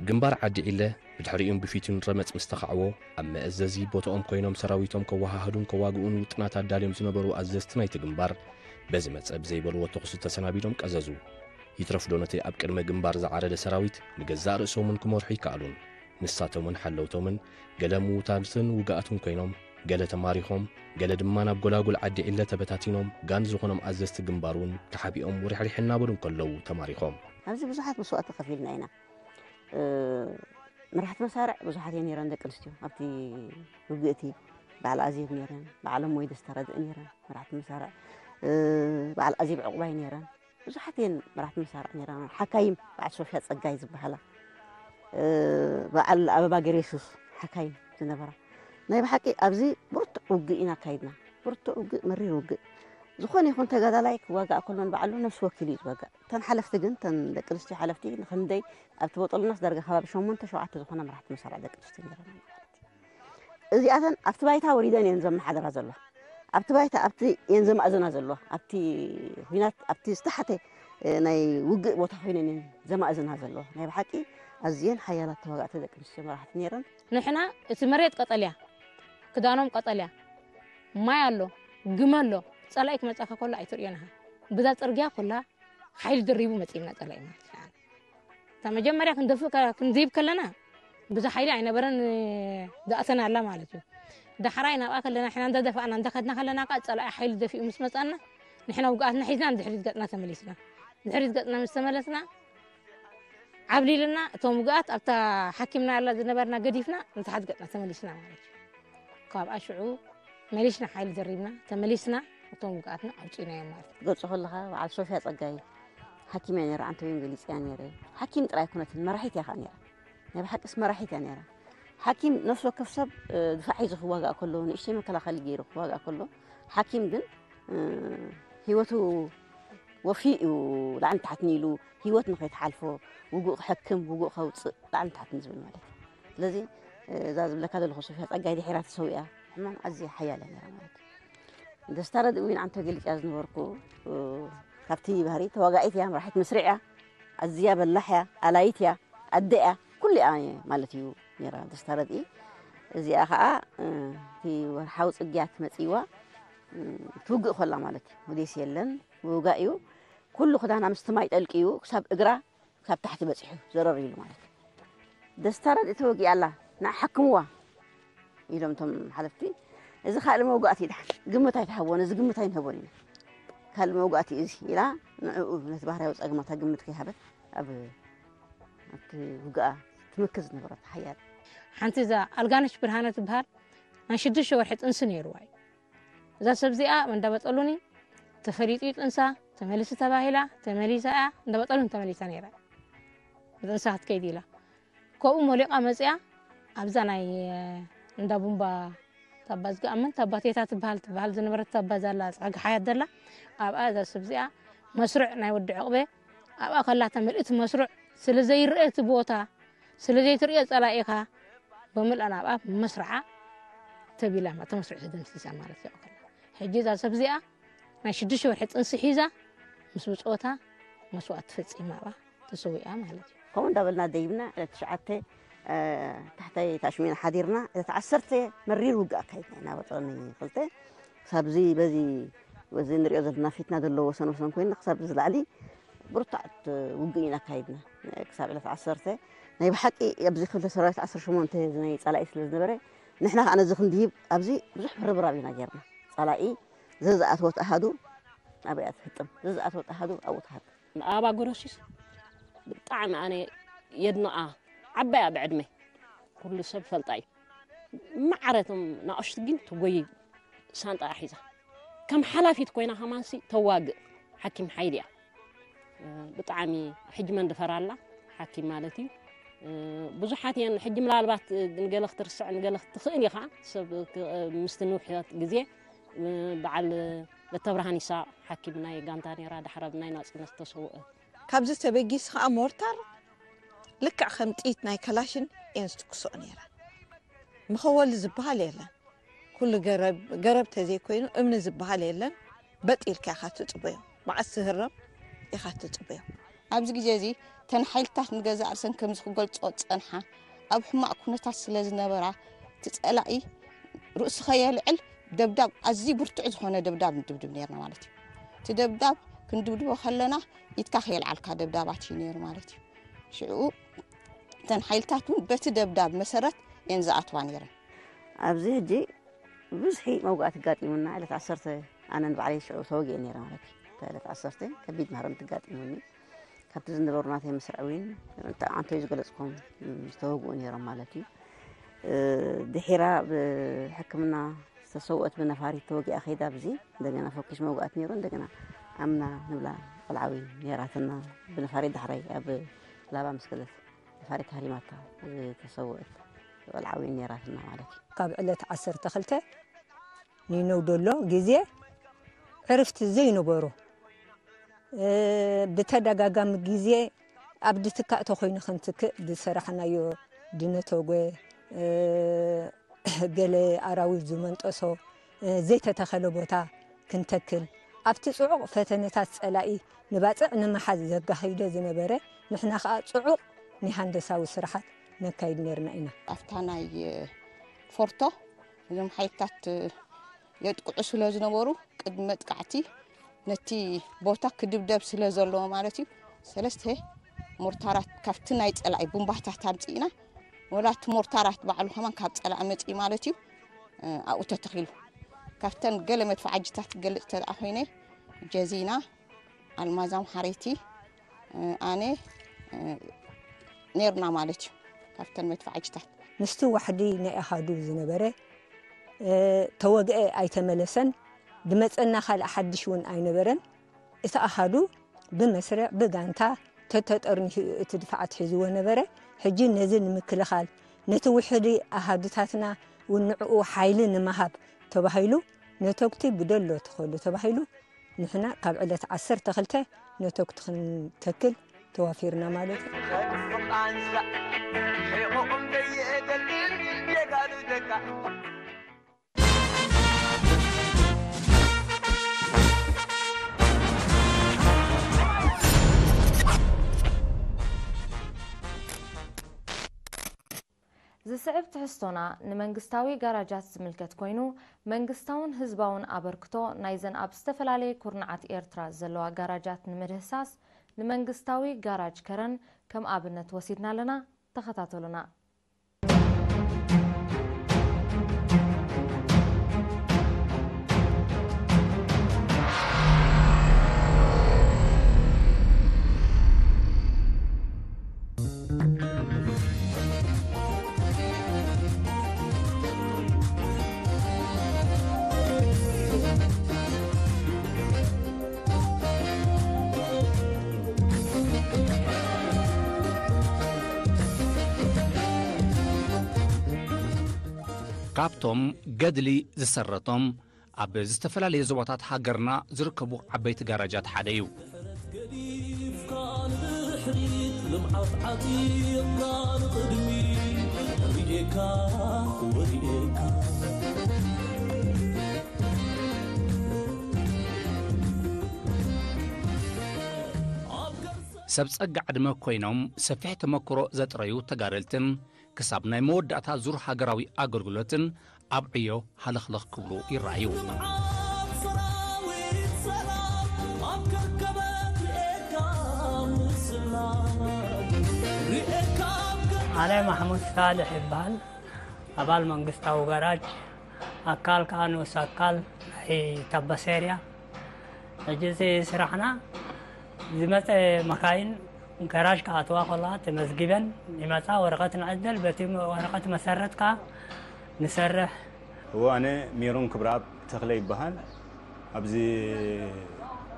ግንባር ዓዲ ዒለ ብድሕሪኡን ብፊቱን ረመጽ ምስ ተኻዕዎ፣ ኣብ መእዘዚ ቦታኦም ኮይኖም ሰራዊቶም ከወሃህዱን ከዋግኡን ውጥናት ኣዳልዮም ዝነበሩ ኣዘዝቲ ናይቲ ግንባር፣ በዚ መጸ ብዘይበልዎ ተኹሲ ተሰናቢዶም ቀዘዙ። ይትረፍዶ ነቲ ኣብ ቅድመ ግንባር ዝዓረደ ሰራዊት ንገዛእ ርእሶም እውን ክመርሑ ኣይከኣሉን። ንሳቶምን ሓለውቶምን ገለ ምዉታትን ውጉኣትን ኮይኖም፣ ገለ ተማሪኾም፣ ገለ ድማ ናብ ጎላጉል ዓዲ ዒለ ተበታቲኖም፣ ጋን ዝኾኖም ኣዘዝቲ ግንባር እውን ተሓቢኦም ውርሕሪሕ እናበሉ እንከለዉ ተማሪኾም። ኣብዚ ብዙሓት መስዋእቲ ከፊልና ኢና። እ፣ መራሕቲ መሳርዕ ብዙሓት እየን ነይረን ደቂ ኣንስትዮ ኣብቲ ውግእ እቲ። በዓል ኣዜብ ነይረን፣ በዓል እሞይ ደስታ ረድእ ነይረን መራሕቲ መሳርዕ። እ፣ በዓል ኣዜብ ዕቑባይ ነይረን። ብዙሓት እየን መራሕቲ መሳርዕ ነይረን። ሓካይም በዓል ሶፍያ ጸጋይ ዝበሃላ፣ እ፣ በዓል ኣበባ ገሬሱስ ሓካይም ዝነበራ። ናይ ብሓቂ ኣብዚ ብርቱዕ ውግእ ኢና ኣካይድና። ብርቱዕ ውግእ፣ መሪር ውግእ። ዝኾነ ይኹን ተጋዳላይ ክዋጋእ ከሎ ንባዕሉ ነፍሲ ወኪሉ እዩ ዝዋጋእ። እተን ሓለፍቲ ግን፣ እተን ደቂ ኣንስትዮ ሓለፍቲ ንክንደይ ኣብቲ ቦጦሎናስ ዳርጋ ከባቢ ሸሞንተ ሸውዓተ ዝኾና መራሕቲ መሳርዕ ደቂ ኣንስትዮ ነይረን ማለት እዩ። እዚኣተን ኣብቲ ባይታ ወሪደን እየን ዘመሓድራ ዘለዋ። ኣብቲ ባይታ፣ ኣብቲ እየን ዘማእዘና ዘለዋ። ኣብቲ ኹናት፣ ኣብቲ ዝተሓተ፣ እ፣ ናይ ውግእ ቦታ ኮይነን እየን ዘማእዘና ዘለዋ። ናይ ብሓቂ ኣዝየን ሓያላት ተዋጋእቲ ደቂ ኣንስትዮ መራሕቲ ነይረን። ንሕና እቲ መሬት ቀጠልያ፣ ክዳኖም ቀጠልያ፣ ማይ ኣሎ፣ ግመ ኣሎ፣ ጸላኢ ክመጻካ ከሎ ኣይትርእዮን ኢኻ። ብዛ ጽርግያ ኩላ ሓይሊ ደሪቡ መጺእና ጸላኢ ማለት እዩ። እታ መጀመርያ ክንደፍእ ከ-፣ ክንድይብ ከለና፣ ብዙ ሓይሊ ኣይነበረን፣ ዝኣተና ኣላ ማለት እዩ። ዳሕራይ ናብኣ ከለና፣ ሕና እንዳ ደፋእና፣ እንዳ ከድና ከለና፣ ከኣ ጸላኢ ሓይሊ ደፊኡ ምስ መጻና፣ ንሕና ውግኣትና ሒዝና ንድሕሪት ገጽና ተመሊስና። ንድሕሪት ገጽና ምስ ተመለስና፣ ዓብሊልና፣ እቶም ውግኣት ኣብታ ሓኪምና ኣላ ዝነበርና ገዲፍና፣ ንታሕት ገጽና ተመሊስና ማለት እዩ። ካብኣ ሽዑ መሊስና ሓይሊ ደሪብና፣ ተመሊስና፣ እቶም ውግኣትና ኣውጺእናዮም ማለት እዩ። ትገልጾ ከለኻ፣ በዓል ሶፍያ ጸጋይ፣ ሓኪም እያ ነይራ፣ ኣንተ ወይም ገሊጽ እያ ነይረ። ሓኪም ጥራይ ኣይኮነትን፣ መራሒት እያ ኸዓ ነይራ። ናይ ብሓቅስ መራሒት እያ ነይራ። ሓኪም ነፍሲ ወከፍ ሰብ፣ እ፣ ድፋዕ ሒዙ ክዋጋእ ከሎ፣ ንእሽተይ መከላኸሊ ገይሩ ክዋጋእ ከሎ፣ ሓኪም ግን፣ እ፣ ህይወቱ ወፊኡ እዩ፣ ላዕሊ ታሕትን ኢሉ፣ ህይወት ንኸይትሓልፎ፣ ውጉእ ክሕክም፣ ውጉእ ከውጽእ፣ ላዕሊ ታሕትን ዝብል ማለት እዩ። ስለዚ፣ እ፣ እዛ ዝብለካ ዘለኹ ሶፍያ ጸጋይ ድሒራ ተሰዊኣ፣ ሕማም ኣዝያ ሓያል እያ ነይራ ማለት እዩ። ደስታ ረድእ እውን ኣንተ ገሊጽ እያ ዝነበርኩ፣ እ፣ ካብቲ ባህሪ ተዋጋኢት እያ፣ መራሒት መስርዕ እያ፣ ኣዝያ በላሕ እያ፣ ኣላይት እያ፣ ኣደ እያ፣ ኩሉ እያ ማለት እዩ ነይራ ደስታ ረድኢ። እዚኣ ኸዓ፣ እ፣ እቲ ወርሓዊ ጽግያት መጺእዋ፣ እ፣ ትውግእ ከላ ማለት እዩ። ወዴስ የለን፣ ምውጋእ እዩ። ኩሉ ክዳና ምስቲ ማይ ጠልቂ እዩ፣ ክሳብ እግራ፣ ክሳብ ታሕቲ በጺሑ፣ ዘረር ኢሉ ማለት እዩ። ደስታ ረድኢ ተወጊኣ ኣላ፣ ንዓ ሓክምዋ ኢሎም እቶም ሓለፍቲ። እዚ ካልእ መውጋእቲ እዩ፣ ደሓን ግምት ኣይትሃቦን፣ እዚ ግምት ኣይንህቦን ኢና። ካልእ መውጋእቲ እዩ እዚ ኢላ፣ ንዕኡ ነቲ ባህርያዊ ጸገማታ ግምት ከይሃበት፣ ኣብ፣ ኣብቲ ውግኣ ትምክት ዝነበረት ሓያል። ሓንቲ እዛ ኣልጋነሽ ብርሃነ ትበሃል፣ ናይ ሽዱሽተ ወርሒ ጥንሲ ነይርዋ እዩ። እዛ ሰብ እዚኣ እንዳበጠሉኒ፣ ተፈሊጡ እዩ ጥንሳ፣ ተመልሲ ተባሂላ፣ ተመሊሳ እያ፣ እንዳበጠሉኒ ተመሊሳ ነይራ። ብጥንሳ ክትከይድ ኢላ። ከምኡ ሞሊቓ መጺኣ፣ ኣብዛ ናይ፣ እ፣ እንዳ ቡምባ ታባ ዝገኣምን ታባ ቴታ ትበሃል፣ ትበሃል ዝነበረት ታባ እዛ ኣላ፣ ጸሓይ ሓያት ዘላ፣ ኣብኣ እዛ ሰብ እዚኣ መስርዕ ናይ ወዲ ዕቕበ፣ ኣብኣ ከላታ ምልእቲ መስርዕ ስለ ዘይርአ እቲ ቦታ፣ ስለ ዘይትርእዮ ጸላኢኻ፣ ብምልኣን ኣብኣ መስርዓ ተቢላ፣ እቲ መስርዕ ተደምሲሳ ማለት እዩ። ሕጂ እዛ ሰብ እዚኣ ናይ ሽዱሽተ ወርሒ ጥንሲ ሒዛ፣ ምስ ብጾታ መስዋእቲ ፈጺማ ኣብኣ ተሰዊኣ ማለት እዩ። ከምኡ እንዳበልና ደይብና፣ ዕለት ትሽዓተ፣ እ፣ ታሕታይ ታሽሚና ሓዲርና፣ ዕለት ዓሰርተ መሪር ውግእ ኣካይድና ኢና፣ በጠኒ ክልተ። ክሳብ እዚ፣ በዚ፣ በዚ ንሪኦ ዘለና ፊትና ዘሎ ወሰን ወሰን ኮይና፣ ክሳብ እዚ ላዕሊ ብርቱዓት ውግእ ኢና ኣካይድና። ክሳብ ዕለት ዓሰርተ፣ ናይ ብሓቂ ኣብዚ ክልተ ሰራዊት ዓሰርተ ሸሞንተ ናይ ጸላኢ ስለ ዝነበረ፣ ንሕና ከኣ ነዚ ክንድይብ ኣብዚ ብዙሕ ምርብራብ ኢና ጌርና። ጸላኢ ዘዝኣትወት ኣሃዱ ኣብኣ ትህጥም፣ ዘዝኣትወት ኣሃዱ ኣብኡ ትሃጥም። ኣበባ ገረሱስ ብጣዕሚ ኣነ የድንቓ። ዓባይ እያ ብዕድመ፣ ኩሉ ሰብ ፈልጣ እዩ። ማዕረ እቶም ናእሽቱ ግን ትጎይ ሳንጣ ሒዛ። ከም ሓላፊት ኮይና ከማንሲ ተዋግእ ሓኪም ሓይሊ እያ። ብጣዕሚ ሕጂ መንድፈር ኣላ፣ ሓኪም ማለት እዩ። ብዙሓት እየን ሕጂ ምናልባት ንገለ ክትርስዕ ንገለ ክትኽእል ኢኻ። ሰብ ክ-፣ ምስቲ ንውሕት ግዜ በዓል ለተብርሃን ይስሐቕ ሓኪም ናይ ጋንታ ነይራ፣ ዳሕረ ኣብ ናይ ናጽነት ተሰውአ። ካብዚ ተበጊስ ኸዓ ሞርታር ልክዕ ከም ጥይት ናይ ከላሽን እየን ዝትኩስኦ ነይረን። መኸወሊ ዝበሃል የለን። ኩሉ ገረብ፣ ገረብ ተዘይኮይኑ እምኒ ዝበሃል የለን። በጥ ኢልካ ኢኻ ትጽበዮ። መዓስ ዝህረም ኢኻ ትጽበዮ። ኣብዚ ግዜ እዚ እተን ሓይልታት ንገዛእ ርእሰን ከምዚ ክገልጾ ዝጸንሓ ኣብ ሕማቕ ኩነታት ስለ ዝነበራ፣ እቲ ጸላኢ ርእሱ ከየልዕል ደብዳብ፣ ኣዝዩ ብርቱዕ ዝኾነ ደብዳብ ንድብድብ ነይርና ማለት እዩ። እቲ ደብዳብ ክንድብድቦ ከለና ኢድካ ከየልዓልካ ደብዳባት እዩ ነይሩ ማለት እዩ። ሽዑ እተን ሓይልታት እውን በቲ ደብዳብ መሰረት እየን ዝኣትዋ ነይረን። ኣብዚ ሕጂ ብዝሒ መውጋእቲ ኣጋጢሙና፣ ዕለት ዓሰርተ ኣነ ንባዕለይ ሽዑ ተወጊኤ ነይረ ማለት እዩ። እታ ዕለት ዓሰርተ ከቢድ ማህረምቲ ኣጋጢሙኒ። ካብቲ ዝነበሩ ናተይ መስርዕ እውን፣ ኣንቶይ ዝገለጽኩም፣ ዝተወግኡ ነይሮም ማለት እዩ። እ፣ ድሒራ ብሕክምና ዝተሰውአት ብነፋሪት ተወጊኣ ከይዳ፣ ኣብዚ እንደገና ፈኩሽ መውጋእቲ ነይሩ። እንደገና ኣምና ንብላ ቆልዓዊ ነይራትና፣ ብነፋሪት ዳሕራይ ኣብ ላባ ምስ ከደት ነፋሪት ሃሪማታ ዝተሰውአት ቆልዓዊ ነይራትና ማለት እዩ። ካብ ዕለት ዓሰርተ ክልተ ንነው ደሎ ግዜ ዕርፍቲ ዘይነበሮ፣ እ፣ ብተደጋጋሚ ግዜ ኣብ ድትካእ ተኾይኑ ክንትክእ ዝሰራሕናዮ ድነተጎ፣ እ፣ ገለ ኣራዊት ዝመንጠሶ፣ እ፣ ዘይተተኸለ ቦታ ክንተክል፣ ኣብቲ ጽዑቕ ፈተነታት ጸላኢ ንባጽዕ ንምሓዝ ዘካሂዶ ዝነበረ፣ ንሕና ከኣ ጽዑቕ ናይ ሃንደሳዊ ስራሓት ነካይድ ነርና ኢና። ኣብታ ናይ ፎርቶ እዞም ሓይልታት የጥቅዑ ስለ ዝነበሩ፣ ቅድሚ መጥቃዕቲ ነቲ ቦታ ክድብደብ ስለ ዘለዎ ማለት እዩ፣ ሰለስተ ሞርታራት ካብቲ ናይ ጸላኢ ቡምባታት ኣምጺእና፣ ወላ እቲ ሞርታራት ባዕሉ ከማን ካብ ጸላኢ መጺኡ ማለት እዩ፣ እ፣ ኣብኡ ተተኺሉ። ካብተን ገለ መድፍዓጅታት ክገልጽ እንተ ደኣ ኮይነ፣ ጀዚና፣ ኣልማዝ ኣምሓረይቲ፣ እ፣ ኣነ፣ እ፣ ኔርና ማለት እዩ። ካብተን መድፍዓጅታት ምስቲ ዋሕዲ ናይ ኣሃዱ ዝነበረ፣ እ፣ ተወግአ ኣይተመለሰን፣ ድመጸና ካልእ ሓድሽ እውን ኣይነበረን። እቲ ኣሃዱ ብመስርዕ ብጋንታ ተተጠርኒፉ እቲ ድፋዓት ሒዝዎ ነበረ። ሕጂ ነዚ ንምክልኻል፣ ነቲ ውሕዲ ኣሃዱታትና እውን ንዕኡ ሓይሊ ንምሃብ ተባሂሉ፣ ነተኩቲ ብደሎ ተኸሉ ተባሂሉ፣ ንሕና ካብ ዕለት ዓሰርተ ክልተ ነተኩቲ ክንተክል ተዋፊርና ማለት እዩ። ዝስዕብ ትሕዝቶና ንመንግስታዊ ጋራጃት ዝምልከት ኮይኑ፣ መንግስታውን ህዝባውን ኣበርክቶ ናይዘን ኣብ ዝተፈላለየ ኩርናዓት ኤርትራ ዘለዋ ጋራጃት ንምድህሳስ፣ ንመንግስታዊ ጋራጅ ከረን ከም ኣብነት ወሲድና ኣለና። ተኸታተሉና። ካብቶም ገድሊ ዝሰረቶም ኣብ ዝተፈላለየ ዞባታት ሃገርና ዝርከቡ ዓበይቲ ጋራጃት ሓደ እዩ። ሰብ ጸጋ ዕድመ ኮይኖም ሰፊሕ ተመክሮ ዘጥረዩ ተጋደልትን ክሳብ ናይ መወዳእታ ዙር ሃገራዊ ኣገልግሎትን ኣብ ዕዮ ሃለኽለኽ ክብሉ ይረኣዩ። ኣነ ማሕሙድ ሳልሕ ይበሃል። ኣባል መንግስታዊ ጋራጅ፣ ኣካል ከኣ ንኡስ ኣካል ናይ ታባሴርያ። ሕጂ እዚ ስራሕና ዝመፀ መካይን ገራጅ ክኣትዋ ከለዋ ተመዝጊበን ይመፃ፣ ወረቐት ንዕደል፣ በቲ ወረቐት መሰረት ከኣ ንሰርሕ። እወ፣ ኣነ ሜሮን ክብረኣብ ተኽለ ይበሃል። ኣብዚ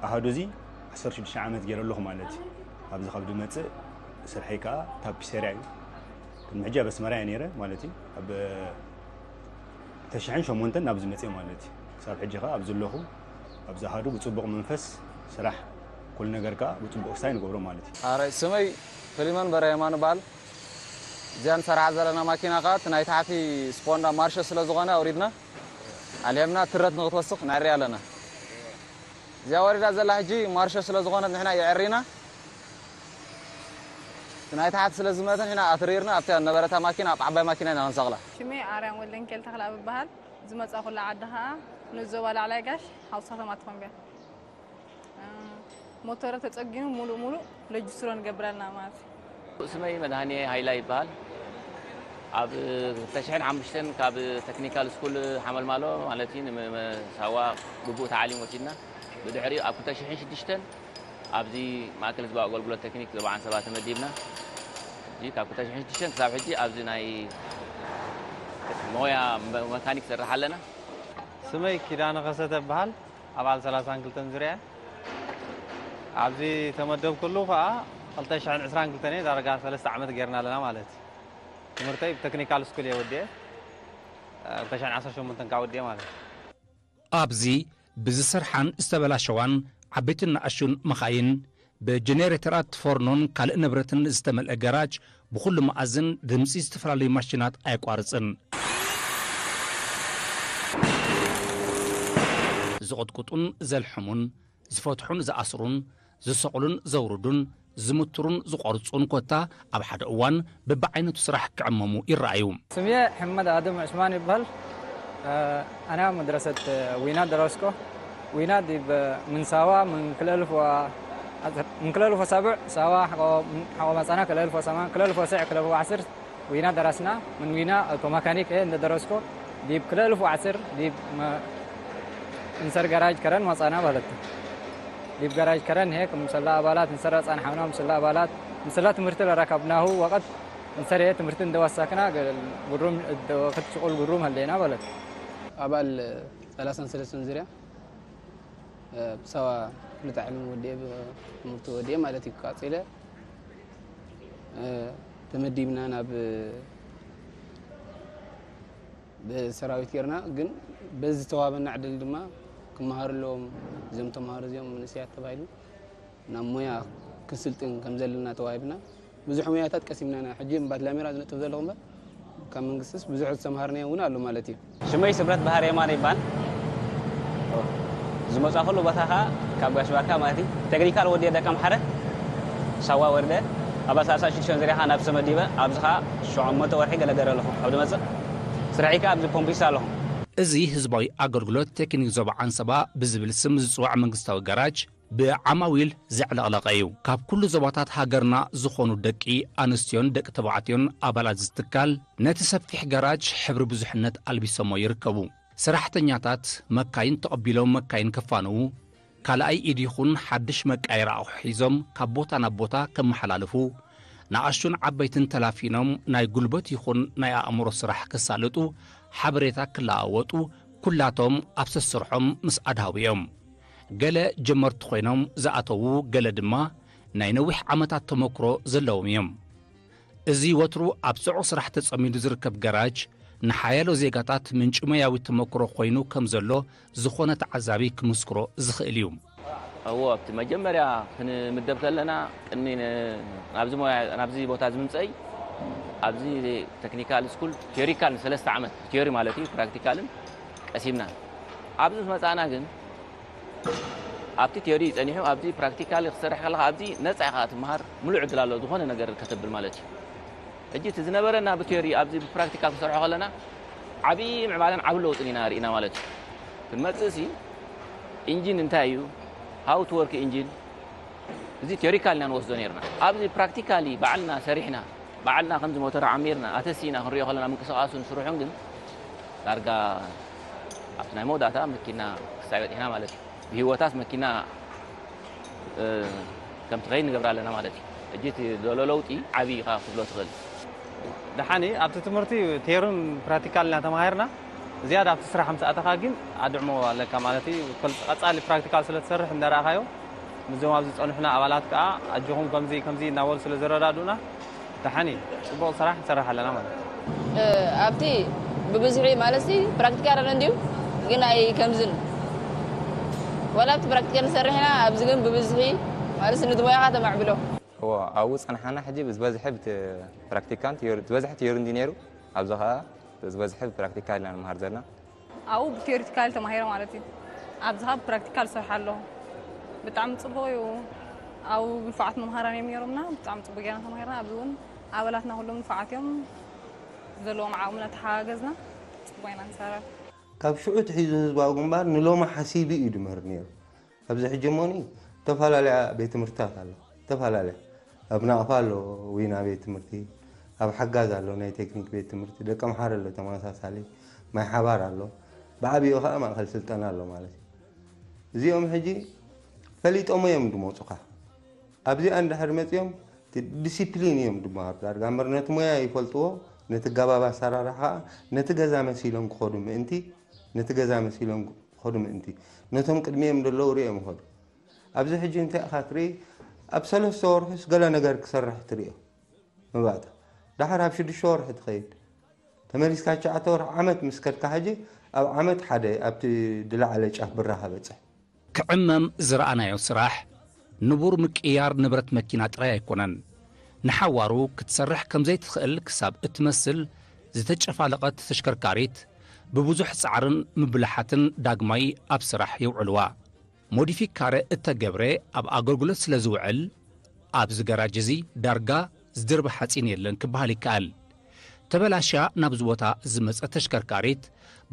ኣሃዱ እዚ ዓሰርተ ሽዱሽተ ዓመት ገይረ ኣለኹ ማለት እዩ። ኣብዚ ካብ ዝመፅእ ስርሐይ ከኣ ታፒሴርያ እዩ። ቅድሚ ሕጂ ኣብ ኣስመራ እየ ነይረ ማለት እዩ። ኣብ ክልተ ሽሕን ሸሞንተን ናብዚ መፅየ ማለት እዩ። ክሳብ ሕጂ ከኣ ኣብዚ ኣለኹ። ኣብዚ ኣሃዱ ብፅቡቕ መንፈስ ስራሕ፣ ኩሉ ነገር ከኣ ብፅቡቕ ስታይ ንገብሮ ማለት እዩ። ኣረ፣ ስመይ ፍሊሞን በረ የማኑ በሃል። እዚኣ ንሰርሓ ዘለና ማኪና ከኣ እቲ ናይ ታሕቲ ስፖንዳ ማርሾ ስለ ዝኾነ ኣውሪድና ኣልሂብና ትረት ንኽትወስኽ ነዕርያ ኣለና። እዚኣ ወሪዳ ዘላ ሕጂ ማርሾ ስለ ዝኾነት ንሕና የዕሪና። እቲ ናይ ታሕቲ ስለ ዝመተ ንሕና ኣትሪርና ኣብታ ነበረታ ማኪና ኣብ ዓባይ ማኪና ኢና ክንሰቕላ። ሽመይ ኣርያም ወልደንኬል ተኽለኣብ እበሃል። ዝመጻኹላ ዓዲ ኸኣ ንዞባ ላዕላይ ጋሽ ሓውሳ ከተማ ትኾንብያ። ሞተረ ተጸጊኑ ሙሉእ ሙሉእ ለጅስትሮ ንገብረልና ማለት እዩ። ስመይ መድሃኔ ሃይላ ይበሃል። ኣብ ክልተ ሽሕን ሓሙሽተን ካብ ተክኒካል ስኩል ሓመልማሎ ማለት እዩ ንሳዋ ግቡእ ተዓሊም ወሲድና። ብድሕሪኡ ኣብ ክልተ ሽሕን ሽዱሽተን ኣብዚ ማእከል ህዝባዊ ኣገልግሎት ቴክኒክ ዞባ ዓንሰባ ተመዲብና። ሕጂ ካብ ክልተ ሽሕን ሽዱሽተን ክሳብ ሕጂ ኣብዚ ናይ ሞያ መካኒክ ሰርሕ ኣለና። ስመይ ኪዳነ ከሰተ እበሃል። ኣባል ሰላሳን ክልተን ዙርያ እየ። ኣብዚ ተመደብኩሉ ከኣ ክልተ ሽሕን ዕስራን ክልተን እየ። ዳርጋ ሰለስተ ዓመት ጌርና ኣለና ማለት እዩ። ትምህርተይ ብቴክኒካል ስኩል እየ ወዲኤ። ክልተ ሽሕን ዓሰርተ ሸሞንተን ከኣ ወዲኤ ማለት እዩ። ኣብዚ ብዝሰርሓን ዝተበላሸዋን ዓበይትን ንኣሽቱን መኻይን፣ ብጀነሬተራት፣ ፎርኖን ካልእ ንብረትን ዝተመልአ ገራጅ፣ ብኹሉ መኣዝን ድምጺ ዝተፈላለዩ ማሽናት ኣየቋርጽን። ዝቕጥቅጡን ዘልሕሙን፣ ዝፈትሑን ዝኣስሩን፣ ዝሰቕሉን ዘውርዱን፣ ዝምትሩን ዝቖርጹን ኮታ ኣብ ሓደ እዋን በብዓይነቱ ስራሕ ክዕመሙ ይረኣዩ። ስምየ ሕመድ ኣደም ዑስማን ይበሃል። ኣና መድረሰት ዊና ደረስኮ። ዊና ዲብ ምን ሳዋ ምን ክልተ ኣልፍ ወ-፣ ምን ክልተ ኣልፍ ወሰብዕ ሳዋ ሓቆ መጻና ክልተ ኣልፍ ወሰማን ክልተ ኣልፍ ወስዕ ክልተ ኣልፍ ወዓስር ዊና ደረስና። ምን ዊና ኣውቶ መካኒክ እየ እንደ ደረስኮ ዲብ ክልተ ኣልፍ ወዓስር ዲብ መ-፣ እንሰር ገራጅ ከረን መጻና ማለት እዩ። ዲብ ገራጅ ከረን ሄክ ምሰላ ኣባላት እንሰራ ጻንሓውና ምሰላ ኣባላት ምሰላ ትምህርቲ ለረከብናሁ ወቀት እንሰር ሄ ትምህርቲ እንደወሰክና ገ-፣ ግሩም እደ-፣ ወቅት ሽቁል ግሩም ሀሌና ማለት እዩ። ኣባል ሰላሳን ሰለስተን ዙርያ ብሳዋ ክልተ ዓለም ወዲኤ፣ ትምህርቲ ወዲኤ ማለት እዩ። ቀፂለ ተመዲብና ናብ ብሰራዊት ጌርና። ግን በዚ ዝተዋሃበና ዕድል ድማ ክመሃሩ ኣለዎም እዞም ተምሃሮ እዚኦም መንእሰያት ተባሂሉ ናብ ሞያ ክንስልጥን ከም ዘለና ተዋሂብና። ብዙሕ ሞያታት ቀሲምና ኢና። ሕጂ እምባት ላሜራ ዝነጥፍ ዘለኹ እምበር ካብ መንግስትስ ብዙሕ ዝተምሃርናዮ እውን ኣሎ ማለት እዩ። ሽመይ ስምረት ባህር የማነ ይባል። ዝመጻ ኩሉ ቦታ ኸዓ ካብ ጋሽ ባርካ ማለት እዩ። ቴክኒካል ወዲ ደቀ ምሓረ ሳዋ ወርደ ኣብ ኣሳሳ ሽዱሽተ ዙርያ ኸዓ ናብ ተመዲበ ኣብዚ ኸዓ ሸሞንተ ወርሒ ገለገለ ኣለኹ። ኣብ ድመጽእ ስራሒካ ኣብዚ ፖምፒስ ኣለኹ። እዚ ህዝባዊ ኣገልግሎት ቴክኒክ ዞባ ዓንሰባ ብዝብል ስም ዝጽዋዕ መንግስታዊ ጋራጅ ብዓማዊል ዘዕለቕለቐ እዩ። ካብ ኩሉ ዞባታት ሃገርና ዝኾኑ ደቂ ኣንስትዮን ደቂ ተባዕትዮን ኣባላት እዚ ትካል ነቲ ሰፊሕ ጋራጅ ሕብሪ ብዙሕነት ኣልቢሶሞ ይርከቡ። ሰራሕተኛታት መካይን ተቐቢሎም መካይን ከፋንዉ፣ ካልኣይ ኢድ ይኹን ሓድሽ መቃየሪ ኣቑሑ ሒዞም ካብ ቦታ ናብ ቦታ ከመሓላልፉ፣ ንኣሽቱን ዓበይትን ተላፊኖም ናይ ጉልበት ይኹን ናይ ኣእምሮ ስራሕ ከሳልጡ፣ ሓበሬታ ክለዋወጡ፣ ኩላቶም ኣብ ሰስርሖም ምስ ኣድሃቡ እዮም። ገለ ጀመርቲ ኮይኖም ዝኣተዉ፣ ገለ ድማ ናይ ነዊሕ ዓመታት ተመክሮ ዘለዎም እዮም። እዚ ወትሩ ኣብ ጽዑቕ ስራሕ ተጸሚዱ ዝርከብ ገራጅ፣ ንሓያሎ ዜጋታት ምንጪ ሞያዊ ተመክሮ ኮይኑ ከም ዘሎ ዝኾነ ተዓዛቢ ክምስክሮ ዝኽእል እዩ። እዎ፣ ኣብቲ መጀመርያ ክንምደብ ከለና፣ ቅድሚ ን-፣ ናብዚ ሞያ፣ ናብዚ ቦታ እዚ ምምፀይ፣ ኣብዚ ቴክኒካል ስኩል ቲዮሪካል ንሰለስተ ዓመት፣ ቲዮሪ ማለት እዩ፣ ፕራክቲካልን ቀሲምና። ኣብዚ ምስ መፃእና ግን፣ ኣብቲ ቲዮሪ እዩ ጸኒሑ፣ ኣብዚ ፕራክቲካሊ ክትሰርሕ ከለኻ፣ ኣብዚ ነጻ ኢኻ ትመሃር፣ ምሉእ ዕድል ኣሎ፣ ዝኾነ ነገር ከተብል ማለት እዩ። ሕጂ እቲ ዝነበረና ብቲዮሪ ኣብዚ ብፕራክቲካል ክንሰርሖ ከለና፣ ዓብዪ ምዕባለን ዓቢ ለውጥን ኢና ርኢና ማለት እዩ። ክንመጽእ ሲ፣ ኢንጂን እንታይ እዩ? How to work ኢንጂን? እዚ ቲዮሪካል ኢና ንወስዶ ነይርና። ኣብዚ ፕራክቲካሊ ባዕልና ሰሪሕና፣ ባዕልና ከምዚ ሞተር ዓሚርና፣ ኣተሲና ክንሪኦ ከለና ምንቅስቓሱን ስርሑን ግን ዳርጋ ኣብቲ ናይ መወዳእታ መኪና ክሳይ በጺሕና ማለት እዩ። ብህይወታስ መኪና፣ እ፣ ከም ትኸይድ ንገብራ ኣለና ማለት እዩ። ሕጂ እቲ ዘሎ ለውጢ ዓቢ ኢኻ ክትብሎ ትኽእል። ደሓኒ ኣብቲ ትምህርቲ ቴርን ፕራክቲካል ኢና ተማሂርና። ዝያዳ ኣብቲ ስራሕ ምስ ኣተኻ ግን ኣድዕሞ ኣለካ ማለት እዩ። ከል-፣ ቀጻሊ ፕራክቲካል ስለ ትሰርሕ እንዳረኣኻዮ፣ ምስዞም ኣብዚ ዝጸንሑና ኣባላት ከኣ ኣጆኹም ከምዚ ከምዚ እናበሉ ስለ ዘረዳድኡና፣ ደሓኒ ጽቡቕ ስራሕ ንሰርሕ ኣለና ማለት እዩ። እ፣ ኣብቲ ብብዝሒ ማለትሲ ፕራክቲካል ኣሎ እንድዩ፣ ግን ኣይ ከምዝን። ዋላ ኣብቲ ፕራክቲካል ንሰርሕ ኢና፣ ኣብዚ ግን ብብዝሒ ማለትሲ ነቲ ሞያኻ ተማዕብሎ። እዎ፣ ኣብኡ ጸንሓና ሕጂ ብዝበዝሐ ብት-፣ ፕራክቲካል ቲዮሪ፣ ዝበዝሐ ቲዮሪ እንድዩ ነይሩ። ኣብዚ ኸኣ ዝበዝሐ ብፕራክቲካል ኢና ንመሃር ዘለና። ኣብኡ ብቲዮሪቲካል ተማሂረ ማለት እዩ። ኣብዚ ኸኣ ብፕራክቲካል እሰርሕ ኣለኹ። ብጣዕሚ ጽቡቕ እዩ። ኣብኡ ንፉዓት መምሃራን እዮም ነይሮምና። ብጣዕሚ ጽቡቕ ጌርና ተማሂርና። ኣብዚ እውን ኣባላትና ኩሎም ንፉዓት እዮም። ዘለዎም ዓቕሚ እናተሓጋገዝና ጽቡቕ ኢና ንሰርሕ። ካብ ሽዑ ትሒዙ ህዝባዊ ግንባር ንሎሚ ሓሲቡ እዩ ድምህር ነይሩ። ኣብዚ ሕጂ እሞኒ ዝተፈላለያ ቤት ትምህርትታት ኣለዋ። ዝተፈላለያ። ኣብ ናቕፋ ኣሎ ዊና ቤት ትምህርቲ፣ ኣብ ሓጋዝ ኣሎ ናይ ቴክኒክ ቤት ትምህርቲ፣ ደቀምሓረ ኣሎ ተመሳሳሊ፣ ማይ ሓባር ኣሎ። ብዓብይኡ ኸዓ ማእኸል ስልጠና ኣሎ ማለት እዩ። እዚኦም ሕጂ ፈሊጦሞ እዮም ድመፁኻ። ኣብዚኣ እንድሕር መፂኦም እቲ ዲሲፕሊን እዮም ድመሃሩ። ዳርጋ እምበር ነቲ ሞያ ይፈልጥዎ፣ ነቲ ገባብ ኣሰራርሓ ኸዓ ነቲ ገዛ መሲሎም ክኸዱ ምእንቲ፣ ነቲ ገዛ መሲሎም ክኸዱ ምእንቲ፣ ነቶም ቅድሚኦም ዘለዉ ሪኦም ይኸዱ። ኣብዚ ሕጂ እንታይ ኢኻ ትርኢ? ኣብ ሰለስተ ወርሑስ ገለ ነገር ክሰርሕ ትርእዮ። መባእታ። ደሓር ኣብ ሽዱሽተ ወርሒ ትኸይድ። ተመሊስካ ትሽዓተ ወርሒ ዓመት ምስ ከድካ ሕጂ ኣብ ዓመት ሓደ ኣብቲ ዝለዓለ ጫፍ ብራኻ በጽሕ። ክዕመም ዝረኣናዮ ስራሕ ንቡር ምቅያር ንብረት መኪና ጥራይ ኣይኮነን። ንሓዋሩ ክትሰርሕ ከም ዘይትኽእል ክሳብ እትመስል ዝተጨፋለቐት ተሽከርካሪት ብብዙሕ ጻዕርን ምብልሓትን ዳግማይ ኣብ ስራሕ የውዕልዋ። ሞዲፊካረ እተገብረ ኣብ ኣገልግሎት ስለ ዝውዕል፣ ኣብዚ ገራጅ እዚ ዳርጋ ዝድርበ ሓጺን የለን ክበሃል ይከኣል። ተበላሽያ ናብዚ ቦታ ዝመጸት ተሽከርካሪት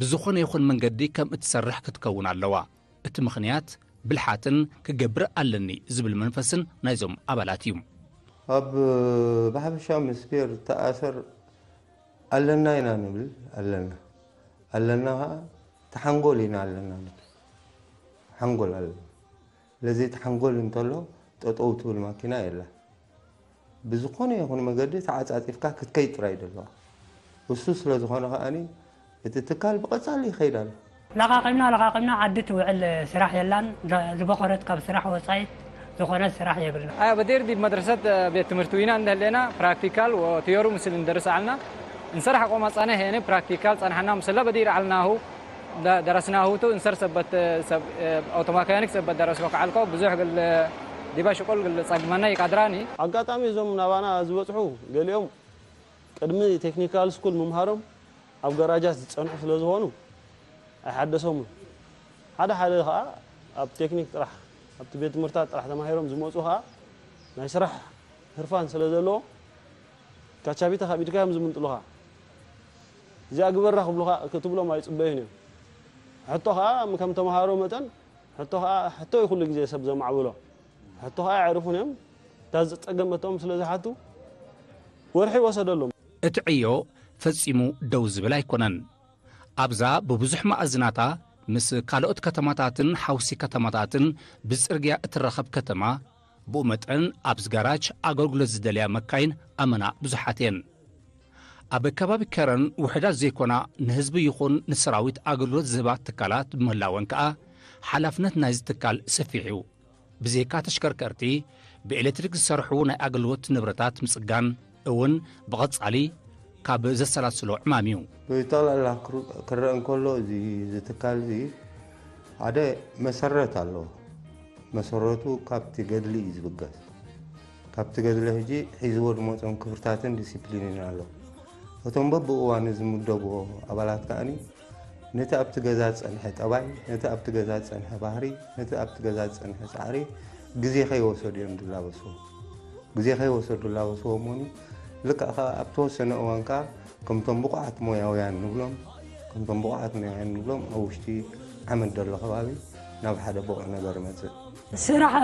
ብዝኾነ ይኹን መንገዲ ከም እትሰርሕ ክትከውን ኣለዋ። እቲ ምኽንያት ብልሓትን ክገብር ኣለኒ ዝብል መንፈስን ናይዞም ኣባላት እዩ። ኣብ ብሓፈሻ ምስ ስፔር ተኣሰር ኣለና ኢና ንብል፣ ኣለና። ኣለና ኸዓ ተሓንጎል ኢና ኣለና ንብል። ሓንጎል ኣለና። ስለዚ እቲ ሓንጎል እንተሎ ጠጠው ትብል ማኪና የላ። ብዝኾነ ይኹን መገዲ ተዓጻጺፍካ ክትከይድ ጥራይ ደለዋ። እሱ ስለ ዝኾነ ከኣኒ እቲ ትካል ብቐጻሊ ይኸይድ ኣሎ። ለቓቒምና ለቓቒምና ዓዲ ትውዕል ስራሕ የላን። ዝበኾረት ካብ ስራሕ ወጻኢ ዝኾነ ስራሕ የብልና። ኣያ በዴር ዲብ መድረሰት ቤት ትምህርቲ ዊና እንደህሌና ፕራክቲካል ወቲዮሩ ምስል እንደርስ ዓልና እንሰራሕ ቆማ ጻነ ሄነ ፕራክቲካል ጸንሐና ምስለ በዲር ዓልናሁ ደረስናሁ ቱ እንሰር ሰበት ሰብ ኣውቶማካኒክ ሰበት ደረስኮ ከዓልኮ ብዙሕ ግል ዲባ ሽቆል ግል ጸግመና ይቃድራኒ። ኣጋጣሚ እዞም ናባና ዝበጽሑ ገሊኦም ቅድሚ ቴክኒካል ስኩል ምምሃሮም ኣብ ገራጃት ዝጸንሑ ስለ ዝኾኑ ኣይሓደሶምን። ሓደ ሓደ ኸኣ ኣብ ቴክኒክ ጥራሕ ኣብቲ ቤት ትምህርታት ጥራሕ ተማሂሮም ዝመጹ ኸኣ ናይ ስራሕ ህርፋን ስለ ዘለዎ ካቻቢታ ካብ ኢድካ እዮም ዝምንጥሉኻ። እዚኣ ግበራ ክብሉኻ ክትብሎም ኣይጽበዩን እዮም። ሕቶ ኸኣ ከም ተምሃሮ መጠን ሕቶ ኸኣ ሕቶ እዩ ኩሉ ግዜ ሰብ ዘማዕብሎ። ሕቶ ኸኣ ኣየዕርፉን እዮም። እታ ዝጸገመቶም ስለ ዝሓቱ ወርሒ ወሰደሎም። እቲ ዕዮ ፈጺሙ ደው ዝብል ኣይኮነን። ኣብዛ ብብዙሕ መኣዝናታ ምስ ካልኦት ከተማታትን ሓውሲ ከተማታትን ብጽርግያ እትራኸብ ከተማ፣ ብኡ መጠን ኣብዚ ጋራጅ ኣገልግሎት ዝደልያ መካይን ኣመና ብዙሓት እየን። ኣብ ከባቢ ከረን ውሑዳት ዘይኮና ንህዝቢ ይኹን ንሰራዊት ኣገልግሎት ዝህባ ትካላት ብምህላወን ከኣ ሓላፍነት ናይዚ ትካል ሰፊሕ እዩ። ብዘይካ ተሽከርከርቲ፣ ብኤሌክትሪክ ዝሰርሑ ናይ ኣገልግሎት ንብረታት ምጽጋን እውን ብቐጻሊ ካብ ዘሰላስሎ ዕማም እዩ። ብጠቕላላ ክር- ክረአ እንከሎ እዚ እዚ ትካል እዚ ሓደ መሰረት ኣለዎ። መሰረቱ ካብቲ ገድሊ እዩ ዝብገስ። ካብቲ ገድሊ ሕጂ ሒዝዎ ዝመፆም ክብርታትን ዲሲፕሊንን ኣሎ። እቶም በብእዋኑ ዝምደብዎ ኣባላት ከኣኒ ነቲ ኣብቲ ገዛ ዝጸንሐ ጠባይ፣ ነቲ ኣብቲ ገዛ ዝጸንሐ ባህሪ፣ ነቲ ኣብቲ ገዛ ዝጸንሐ ጻዕሪ ግዜ ከይወሰዱ እዮም ዝላበስዎ። ግዜ ከይወሰዱ ዝላበስዎ እሞኒ ልክዕ ከኣ ኣብ ተወሰነ እዋን ከኣ ከምቶም ብቑዓት ሞያውያን ንብሎም፣ ከምቶም ብቑዓት ሞያውያን ንብሎም ኣብ ውሽጢ ዓመት ዘሎ ከባቢ ናብ ሓደ ብቑዕ ነገር ይመጽእ። ስራሕ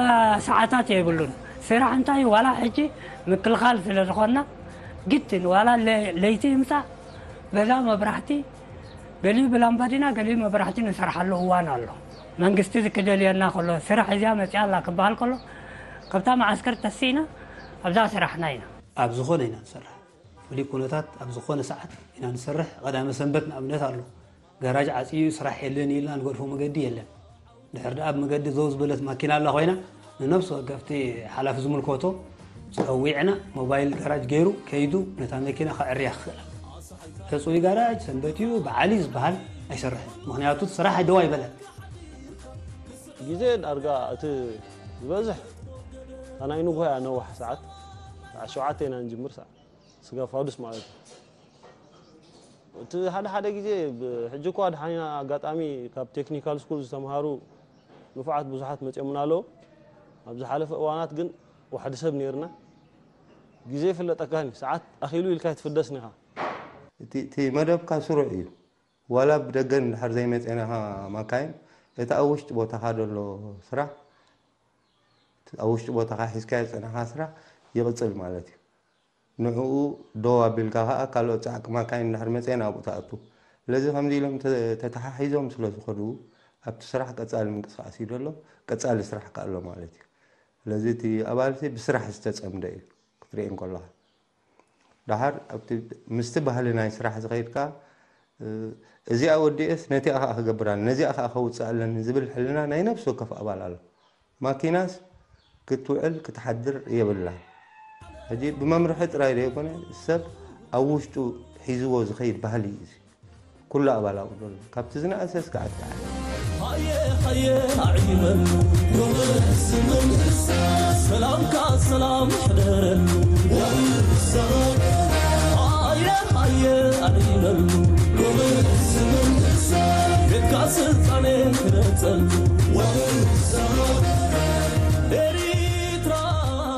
ሰዓታት የብሉን። ስራሕ እንታይ ዋላ ሕጂ ምክልኻል ስለ ዝኾንና ግድን ዋላ ለ- ለይቲ ይምጻእ በዛ መብራህቲ ገሊኡ ብላምባዲና ገሊኡ መብራህቲ ንሰርሓሉ እዋን ኣሎ። መንግስቲ ዝክደልየና ከሎ ስራሕ እዚኣ መጺኣ ኣላ ክበሃል ከሎ ካብታ መዓስከር ተሲእና ኣብዛ ስራሕና ኢና። ኣብ ዝኾነ ኢና ንሰርሕ። ፍሉይ ኩነታት ኣብ ዝኾነ ሰዓት ኢና ንሰርሕ። ቀዳመ ሰንበት ንኣብነት ኣሎ። ጋራጅ ዓጽዩ ስራሕ የለን ኢልና ንገድፎ መገዲ የለን። ድሕር ደኣ ኣብ መገዲ ዘው ዝበለት ማኪና ኣላ ኮይና ንነፍሲ ወከፍቲ ሓላፊ ዝምልከቶ ጸዊዕና ሞባይል ጋራጅ ገይሩ ከይዱ ነታ መኪና ከዕርያ ክኽእል። ሕጹይ ጋራጅ ሰንበት እዩ በዓል እዩ ዝበሃል ኣይሰርሕን። ምኽንያቱ እቲ ስራሕ ደው ኣይበለን። ግዜ ዳርጋ እቲ ዝበዝሕ እታ ናይ ንግሆ እያ ነዋሕ ሰዓት ሰዓት ሸውዓተ ኢና ንጅምር ሰዓት ስጋ ፋዱስ ማለት እዩ። እቲ ሓደ ሓደ ግዜ ሕጂ እኳ ድሓን ኢና ኣጋጣሚ ካብ ቴክኒካል ስኩል ዝተምሃሩ ንፉዓት ብዙሓት መፅኦምና ኣለዉ። ኣብ ዝሓለፈ እዋናት ግን ዋሕዲ ሰብ ነይርና። ግዜ ይፍለጠካን እዩ። ሰዓት ኣኺሉ ኢልካ ኣይትፍደስን ኢኻ። እቲ እቲ መደብካ ስሩዕ እዩ። ዋላ ብደገ እንድሕር ዘይመፅኤናኻ ማካይን እቲ ኣብ ውሽጢ ቦታኻ ዘሎ ስራሕ ኣብ ውሽጢ ቦታኻ ሒዝካዮ ዝፀናኻ ስራሕ ይቕፅል ማለት እዩ። ንዕኡ ደው ኣቢልካ ከዓ ካልኦት ፃዕቂ ማካይን እንድሕር መፅኤን ኣብኡ ትኣቱ። ስለዚ ከምዚ ኢሎም ተ- ተተሓሒዞም ስለ ዝኸዱ ኣብቲ ስራሕ ቀፃሊ ምንቅስቃስ እዩ ዘሎ፣ ቀፃሊ ስራሕ ከዓ ኣሎ ማለት እዩ። ስለዚ እቲ ኣባልሲ ብስራሕ ዝተፀምደ እዩ ክትርኢ እንከለኻ። ደሓር ኣብቲ ምስቲ ባህሊ ናይ ስራሕ ዝኸይድ ከኣ እዚኣ ወዲኤስ ነቲኣ ከኣ ክገብር ኣለኒ ነዚኣ ከኣ ከውፅእ ኣለኒ ዝብል ሕልና ናይ ነብሲ ወከፍ ኣባል ኣሎ። ማኪናስ ክትውዕል ክትሓድር የብላን። ሕጂ ብመምርሒ ጥራይ ዘይኮነ ሰብ ኣብ ውሽጡ ሒዝዎ ዝኸይድ ባህሊ እዩ እዚ። ኩሉ ኣባል ኣብኡ ዘሎ ካብቲ ዝነኣሰ እስከ ኣትዓል። ሃየ ሃየ ኣዒመሉ ጎበዝ መንግስታ ሰላምካ ሰላም ይሕደረሉ። ሃየ ሃየ ኣዒመሉ ጎበዝ መንግስታ ቤትካ ስልጣነ ክረጸሉ። ኤሪትራ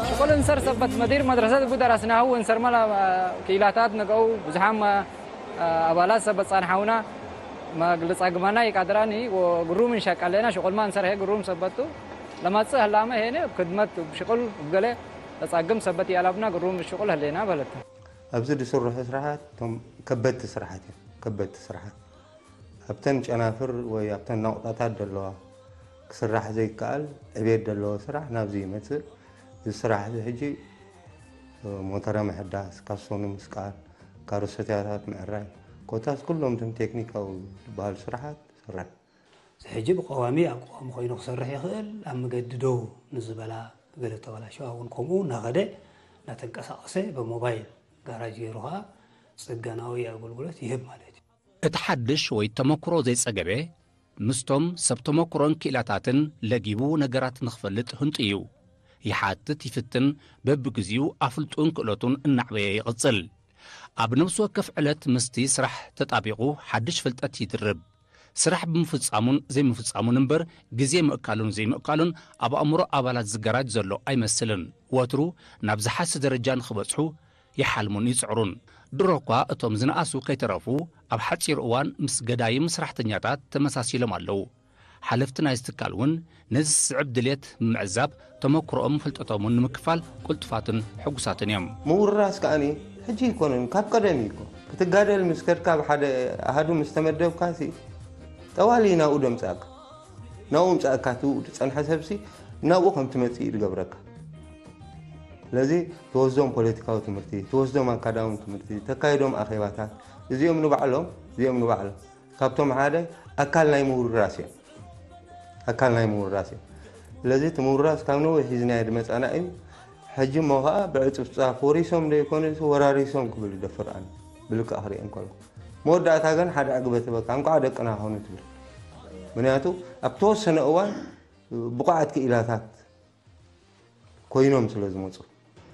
ሽቆል እንሰር ሰበት መዲር መድረሰት ጉደር ኣስናሁ እንሰር መላ ክኢላታት ነገው ብዙሓም ኣባላት ሰበት ጻንሓውና መግለጻ ግማና ይቃድራኒ ወግሩም እንሻቃለና ሽቁልማ እንሰርሄ ግሩም ሰበቱ ለማጽእ ህላመ ሄነ ክድመት ሽቁል ገለ ተጻግም ሰበት ያላብና ግሩም ሽቁል ህሌና በለተ። ኣብዚ ዝስርሑ ስራሓት እቶም ከበድቲ ስራሓት እዮም። ከበድቲ ስራሓት ኣብተን ጨናፍር ወይ ኣብተን ናቑጣታት ዘለዋ ክስራሕ ዘይከኣል ዕቤት ዘለዎ ስራሕ ናብዚ ይመጽእ። እዚ ስራሕ እዚ ሕጂ ሞተረ ምሕዳስ፣ ካሶኑ ምስቃል፣ ካሮሰቲያታት ምዕራይ፣ ኮታስ ኩሎም እቶም ቴክኒካዊ ዝበሃሉ ስራሓት ሕጂ ብቀዋሚ ኣብ ቀዋሚ ኮይኑ ክሰርሕ ይኽእል። ኣብ መገዲ ደው ንዝበላ ገለ ተበላሸዋ እውን ከምኡ እናኸደ እናተንቀሳቐሰ ብሞባይል ጋራጅ ገይሩ ከዓ ጽገናዊ ኣገልግሎት ይህብ ማለት እዩ። እቲ ሓድሽ ወይ ተመክሮ ዘይጸገበ ምስቶም ሰብ ተመክሮን ክኢላታትን ለጊቡ ነገራት ንኽፈልጥ ህንጡ እዩ። ይሓትት፣ ይፍትን፣ በብግዚኡ ኣፍልጡን ክእለቱን እናዕበየ ይቕጽል። ኣብ ነፍሲ ወከፍ ዕለት ምስቲ ስራሕ ተጣቢቑ ሓድሽ ፍልጠት ይድርብ። ስራሕ ብምፍጻሙን ዘይምፍጻሙን እምበር፣ ግዜ ምእካሉን ዘይምእካሉን ኣብ ኣእምሮ ኣባላት ዝገራጅ ዘሎ ኣይመስልን። ወትሩ ናብ ዝሓሲ ደረጃ ንኽበጽሑ ይሓልሙን ይጽዕሩን። ድሮ እኳ እቶም ዝነኣሱ ከይተረፉ ኣብ ሓጺር እዋን ምስ ገዳይም ስራሕተኛታት ተመሳሲሎም ኣለዉ። ሓለፍቲ ናይዚ ትካል እውን ነዚ ዝስዕብ ድሌት ብምዕዛብ ተመክሮኦም ፍልጠቶምን ንምክፋል ቅልጡፋትን ሕጉሳትን እዮም። ምውርራስ ከኣኒ ሕጂ ኣይኮነን፣ ካብ ቀደም እዩ እኮ። ክትጋደል ምስ ከድካ፣ ኣብ ሓደ ኣሃዱ ምስ ተመደብካ ሲ ጠዋሊ ናብኡ ደምጻእካ። ናብኡ ምጻእካ፣ እቲ ዝጸንሐ ሰብሲ ናብኡ ከም ትመጽእ እዩ ዝገብረካ። ስለዚ ትወስዶም ፖለቲካዊ ትምህርቲ፣ ትወስዶም ኣካዳሚ ትምህርቲ፣ ተካይዶም ኣኼባታት፣ እዚኦም ንባዕሎም፣ እዚኦም ንባዕሎም ካብቶም ሓደ ኣካል ናይ ምውርራስ እዮም። ኣካል ናይ ምውርራስ እዮም። ስለዚ እቲ ምውርራስ ካብ ነዊሕ ሒዝናዮ ዝመጻና እዩ። ሕጂ እሞ ኸኣ ብዕጽፍጻፍ ወሪሶም ዶ ይኮኑ፣ ወራሪሶም ክብል ይደፍር ኣነ ብልክዕ ክሪኦ እንከሎ። መወዳእታ ግን ሓደ ዕግበት በቃ፣ እንቋዕ ደቅና ኾኑ ትብል። ምክንያቱ ኣብ ተወሰነ እዋን ብቑዓት ክኢላታት ኮይኖም ስለ ዝመጹ።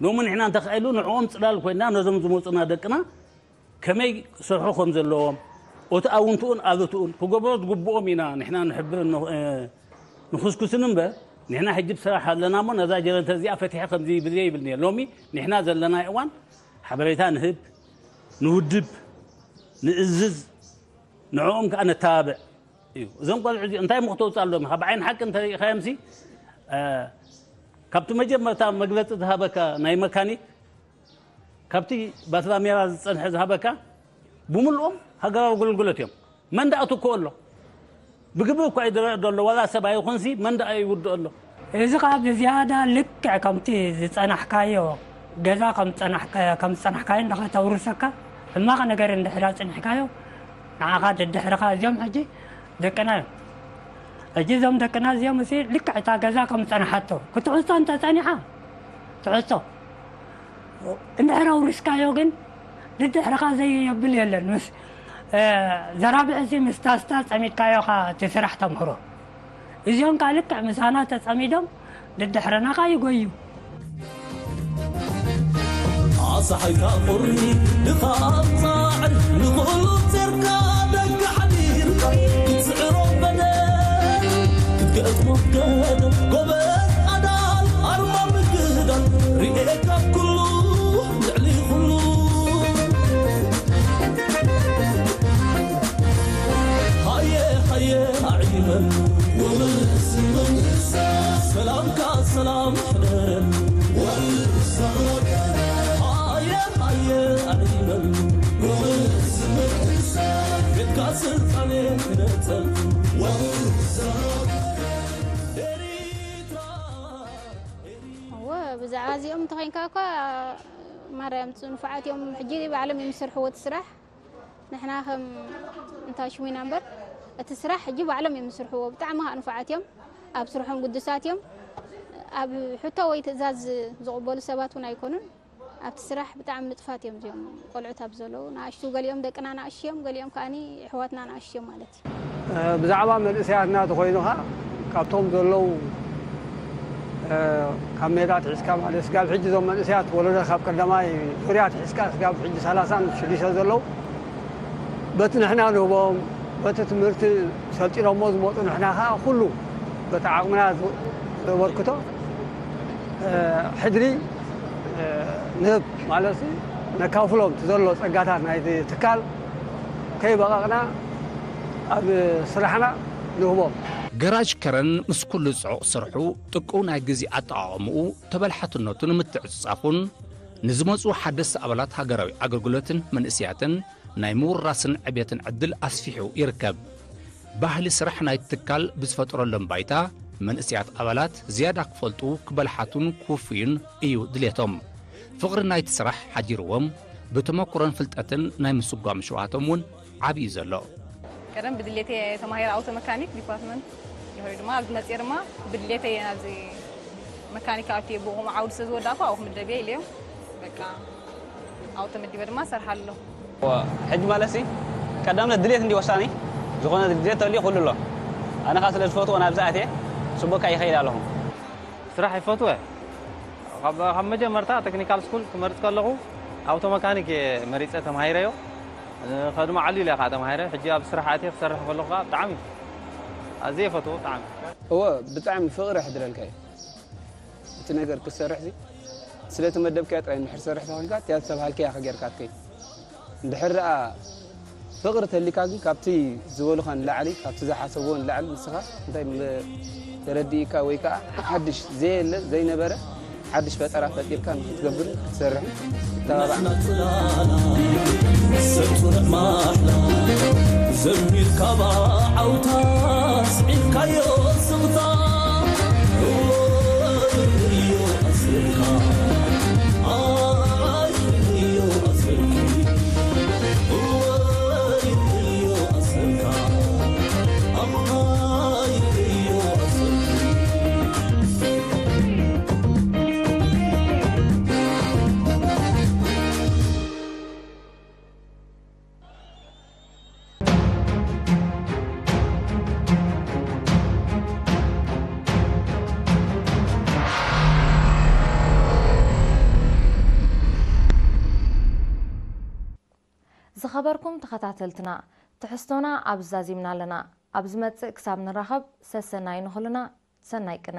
ሎሚ ንሕና እንተኻኢሉ ንዕኦም ጽላል ኮይና ነዞም ዝመጹና ደቅና ከመይ ክሰርሑ ከም ዘለዎም፣ እቲ ኣውንትኡን ኣሉትኡን ክገብሮ ዝግብኦም ኢና ንሕና ንሕብርን ን-፣ እ፣ ንኹስኩስን እምበር፣ ንሕና ሕጂ ብስራሕ ኣለና እሞ ነዛ ጀረንተ እዚኣ ፈቲሐ ከምዚ ይብል እየ ይብል እየ። ሎሚ ንሕና ዘለና እዋን ሓበሬታ ንህብ፣ ንውድብ፣ ንእዝዝ፣ ንዕኦም ከኣ ነተባብዕ እዩ። እዞም ቆልዑ እዚ እንታይ እሞ ክተውፅእ ኣለዎም ኢኻ? ብዓይኒ ሓቂ እንተሪኢኻዮምሲ፣ እ፣ ካብቲ መጀመርታ መግለፂ ዝሃበካ ናይ መካኒክ፣ ካብቲ ባትራ ሜራ ዝጸንሐ ዝሃበካ፣ ብምልኦም ሃገራዊ ኣገልግሎት እዮም። መን ደኣ ትክኦ ኣሎ? ብግብሪ እኳ እዩ ዝረአ ዘሎ፣ ዋላ ሰብ ኣይኹንሲ፣ መን ደኣ ይውድኦ ኣሎ? እዚ ኸኣ ብዝያዳ ልክዕ ከምቲ ዝጸናሕካዮ ገዛ ከም ዝጸናሕካ-፣ ከም ዝጸናሕካዮ እንዳኸተውርሰካ፣ ሕማቕ ነገር እንድሕር ኣጽኒሕካዮ፣ ንዓኻ ደድሕርኻ እዚኦም ሕጂ ደቅና እዮም። ሕጂ እዞም ደቅና እዚኦም፣ እሲ ልክዕ እታ ገዛ ከም ዝጸናሓቶ ክትዕጾ እንተጸኒሓ፣ ትዕጾ። እንድሕር ኣውሪስካዮ ግን ድድሕርኻ ዘየብል የለን። ምስ፣ እ፣ ዘራብሕ እዚ ምስ ታስታ ጸሚድካዮ ኸኣ እቲ ስራሕ ተምህሮ። እዚኦም ከኣ ልክዕ ምሳና ተጸሚዶም ድድሕርና ኸኣ ይጎዩ። ኣሰሓይካ ቁሪ ድኻ ጻዕር ንኹሉ ጼርካ ደገ ሓዲርካ ክትስዕሮ በደል ክትገጥሞ ገደል ጎበዝ ኣዳል ኣርማ ምግዳል ርኤ ካብ ኩሉ ልዕሊ ኩሉ ሃየ ሃየ ኣዒበል ሰላምካ ሰላም ሕደረል ሃየ ሃየ ኣዒበል ቤትካ ስልጣኔ ክነጸል ኤሪትራ እወ፣ ብዛዕባ እዚኦም እንተኾይንካ እኳ ማርያም ንፉዓት እዮም። ሕጂ ባዕሎም እዮም ዝሰርሕዎ እቲ ስራሕ። ንሕና ከም እንታሽሙ ኢና እምበር፣ እቲ ስራሕ ሕጂ ባዕሎም እዮም ዝስርሕዎ። ብጣዕሚ ከዓ ንፉዓት እዮም። ኣብ ስርሖም ግዱሳት እዮም። ኣብ ሕቶ ወይ ትእዛዝ ዝቕበሉ ሰባት እውን ኣይኮኑን። ኣብቲ ስራሕ ብጣዕሚ ንጡፋት እዮም እዚኦም ቆልዑት ኣብ ዘለዉ። ንኣሽቱ ገሊኦም ደቅና ንኣሽቱ እዮም፣ ገሊኦም ከዓኒ ኣሕዋትና ንኣሽቱ እዮም ማለት እዩ። እ፣ ብዛዕባ መንእሰያትና ተኾይኑ ኸዓ፣ ካብቶም ዘለዉ፣ እ፣ ካብ ሜዳ ትሒዝካ ማለት ስጋብ ሕጂ እዞም መንእሰያት ወለዶ ካብ ቀዳማይ ዙርያ ትሒዝካ ስጋብ ሕጂ ሰላሳን ሽዱሽተ ዘለዉ፣ በቲ ንሕና ንህቦም፣ በቲ ትምህርቲ ሰልጢኖሞ ዝመጹ ንሕና ኸዓ ኩሉ በቲ ዓቕምና ዝ-፣ ዘበርክቶ፣ እ፣ ሕድሪ፣ እ፣ ንህብ ማለት ነካፍሎም እቲ ዘሎ ጸጋታት ናይቲ ትካል ከይበቐቕና ኣብ ስራሕና ንህቦም። ገራጅ ከረን ምስ ኩሉ ጽዑቕ ስርሑ ጥቁው ናይ ግዜ ኣጠቓቕምኡ ተበላሓትነቱን ምትዕጽጻፉን ንዝመጹ ሓደስቲ ኣባላት ሃገራዊ ኣገልግሎትን መንእሰያትን ናይ ምውራስን ዕብየትን ዕድል ኣስፊሑ ይርከብ። ባህሊ ስራሕ ናይቲ ትካል ብዝፈጠረሎም ባይታ መንእሰያት ኣባላት ዝያዳ ክፈልጡ ክበልሓቱን ክውፍዩን እዩ ድሌቶም። ፍቕሪ ናይቲ ስራሕ ሓዲርዎም ብተመክሮን ፍልጠትን ናይ ምስጓም ሽውሃቶም እውን ዓብዩ ዘሎ። ቀደም ብድሌተይ ተማሂረ ኣውቶ መካኒክ ዲፓርትመንት፣ ድሕሪ ድማ ኣብዚ መፅየ ድማ ብድሌተይ ናብዚ መካኒክ ኣትየ ብኡ ዓውዲ ስለ ዝወዳእኩ ኣብኡ ክምደብ እየ ኢለዮም። በቃ ኣብኡ ተመዲበ ድማ ሰርሓ ኣለኹ። ሕጂ ማለት ሲ ቀዳምነት ድሌት እንዲ ወሳኒ፣ ዝኾነ ድሌት ተልዩ ኩሉ ኣሎ። ኣነ ኸዓ ስለ ዝፈትዎ ናብዚ ኣትየ፣ ጽቡቕካ ይኸይድ ኣለኹ። ስራሕ ይፈትወ። ካብ ካብ መጀመርታ ቴክኒካል ስኩል ክመርጽ ከለኹ ኣውቶ መካኒክ እየ መሪጸ ተማሂረዮ። ከድሞ ዓሊ ኢለ ከዓ ተማሂረ። ሕጂ ኣብ ስራሕ ኣትየ ክሰርሕ ከለኹ ከዓ ብጣዕሚ ኣዝየ ይፈትዎ ብጣዕሚ። እወ፣ ብጣዕሚ ፍቕሪ የሕድረልካ እዩ። እቲ ነገር ክትሰርሕ ሲ ስለቲ መደብካዮ ጥራይ እንድሕር ትሰርሕ ተኾይንካ እቲኣ ዝተብሃልካያ ኢኻ ጌርካ ትከይድ። እንድሕር ደኣ ፍቕሪ ተሊካ ግን ካብቲ ዝበሉኻ ንላዕሊ፣ ካብቲ ዝሓሰብዎ ንላዕሊ ንስኻ እንታይ ም- ተረዲእካ ወይ ከዓ ሓድሽ ዘየለ ዘይነበረ ሓድሽ ፈጠራ ፈጢርካ ንክትገብርን ክትሰርሕን ይተባባዕ። ዝኸበርኩም ተኸታተልትና፣ ትሕዝቶና ኣብዚ ዛዚምና ኣለና። ኣብ ዝመጽእ ክሳብ ንራኸብ፣ ሰሰናዩ ንኹልና፣ ሰናይ ቅነ።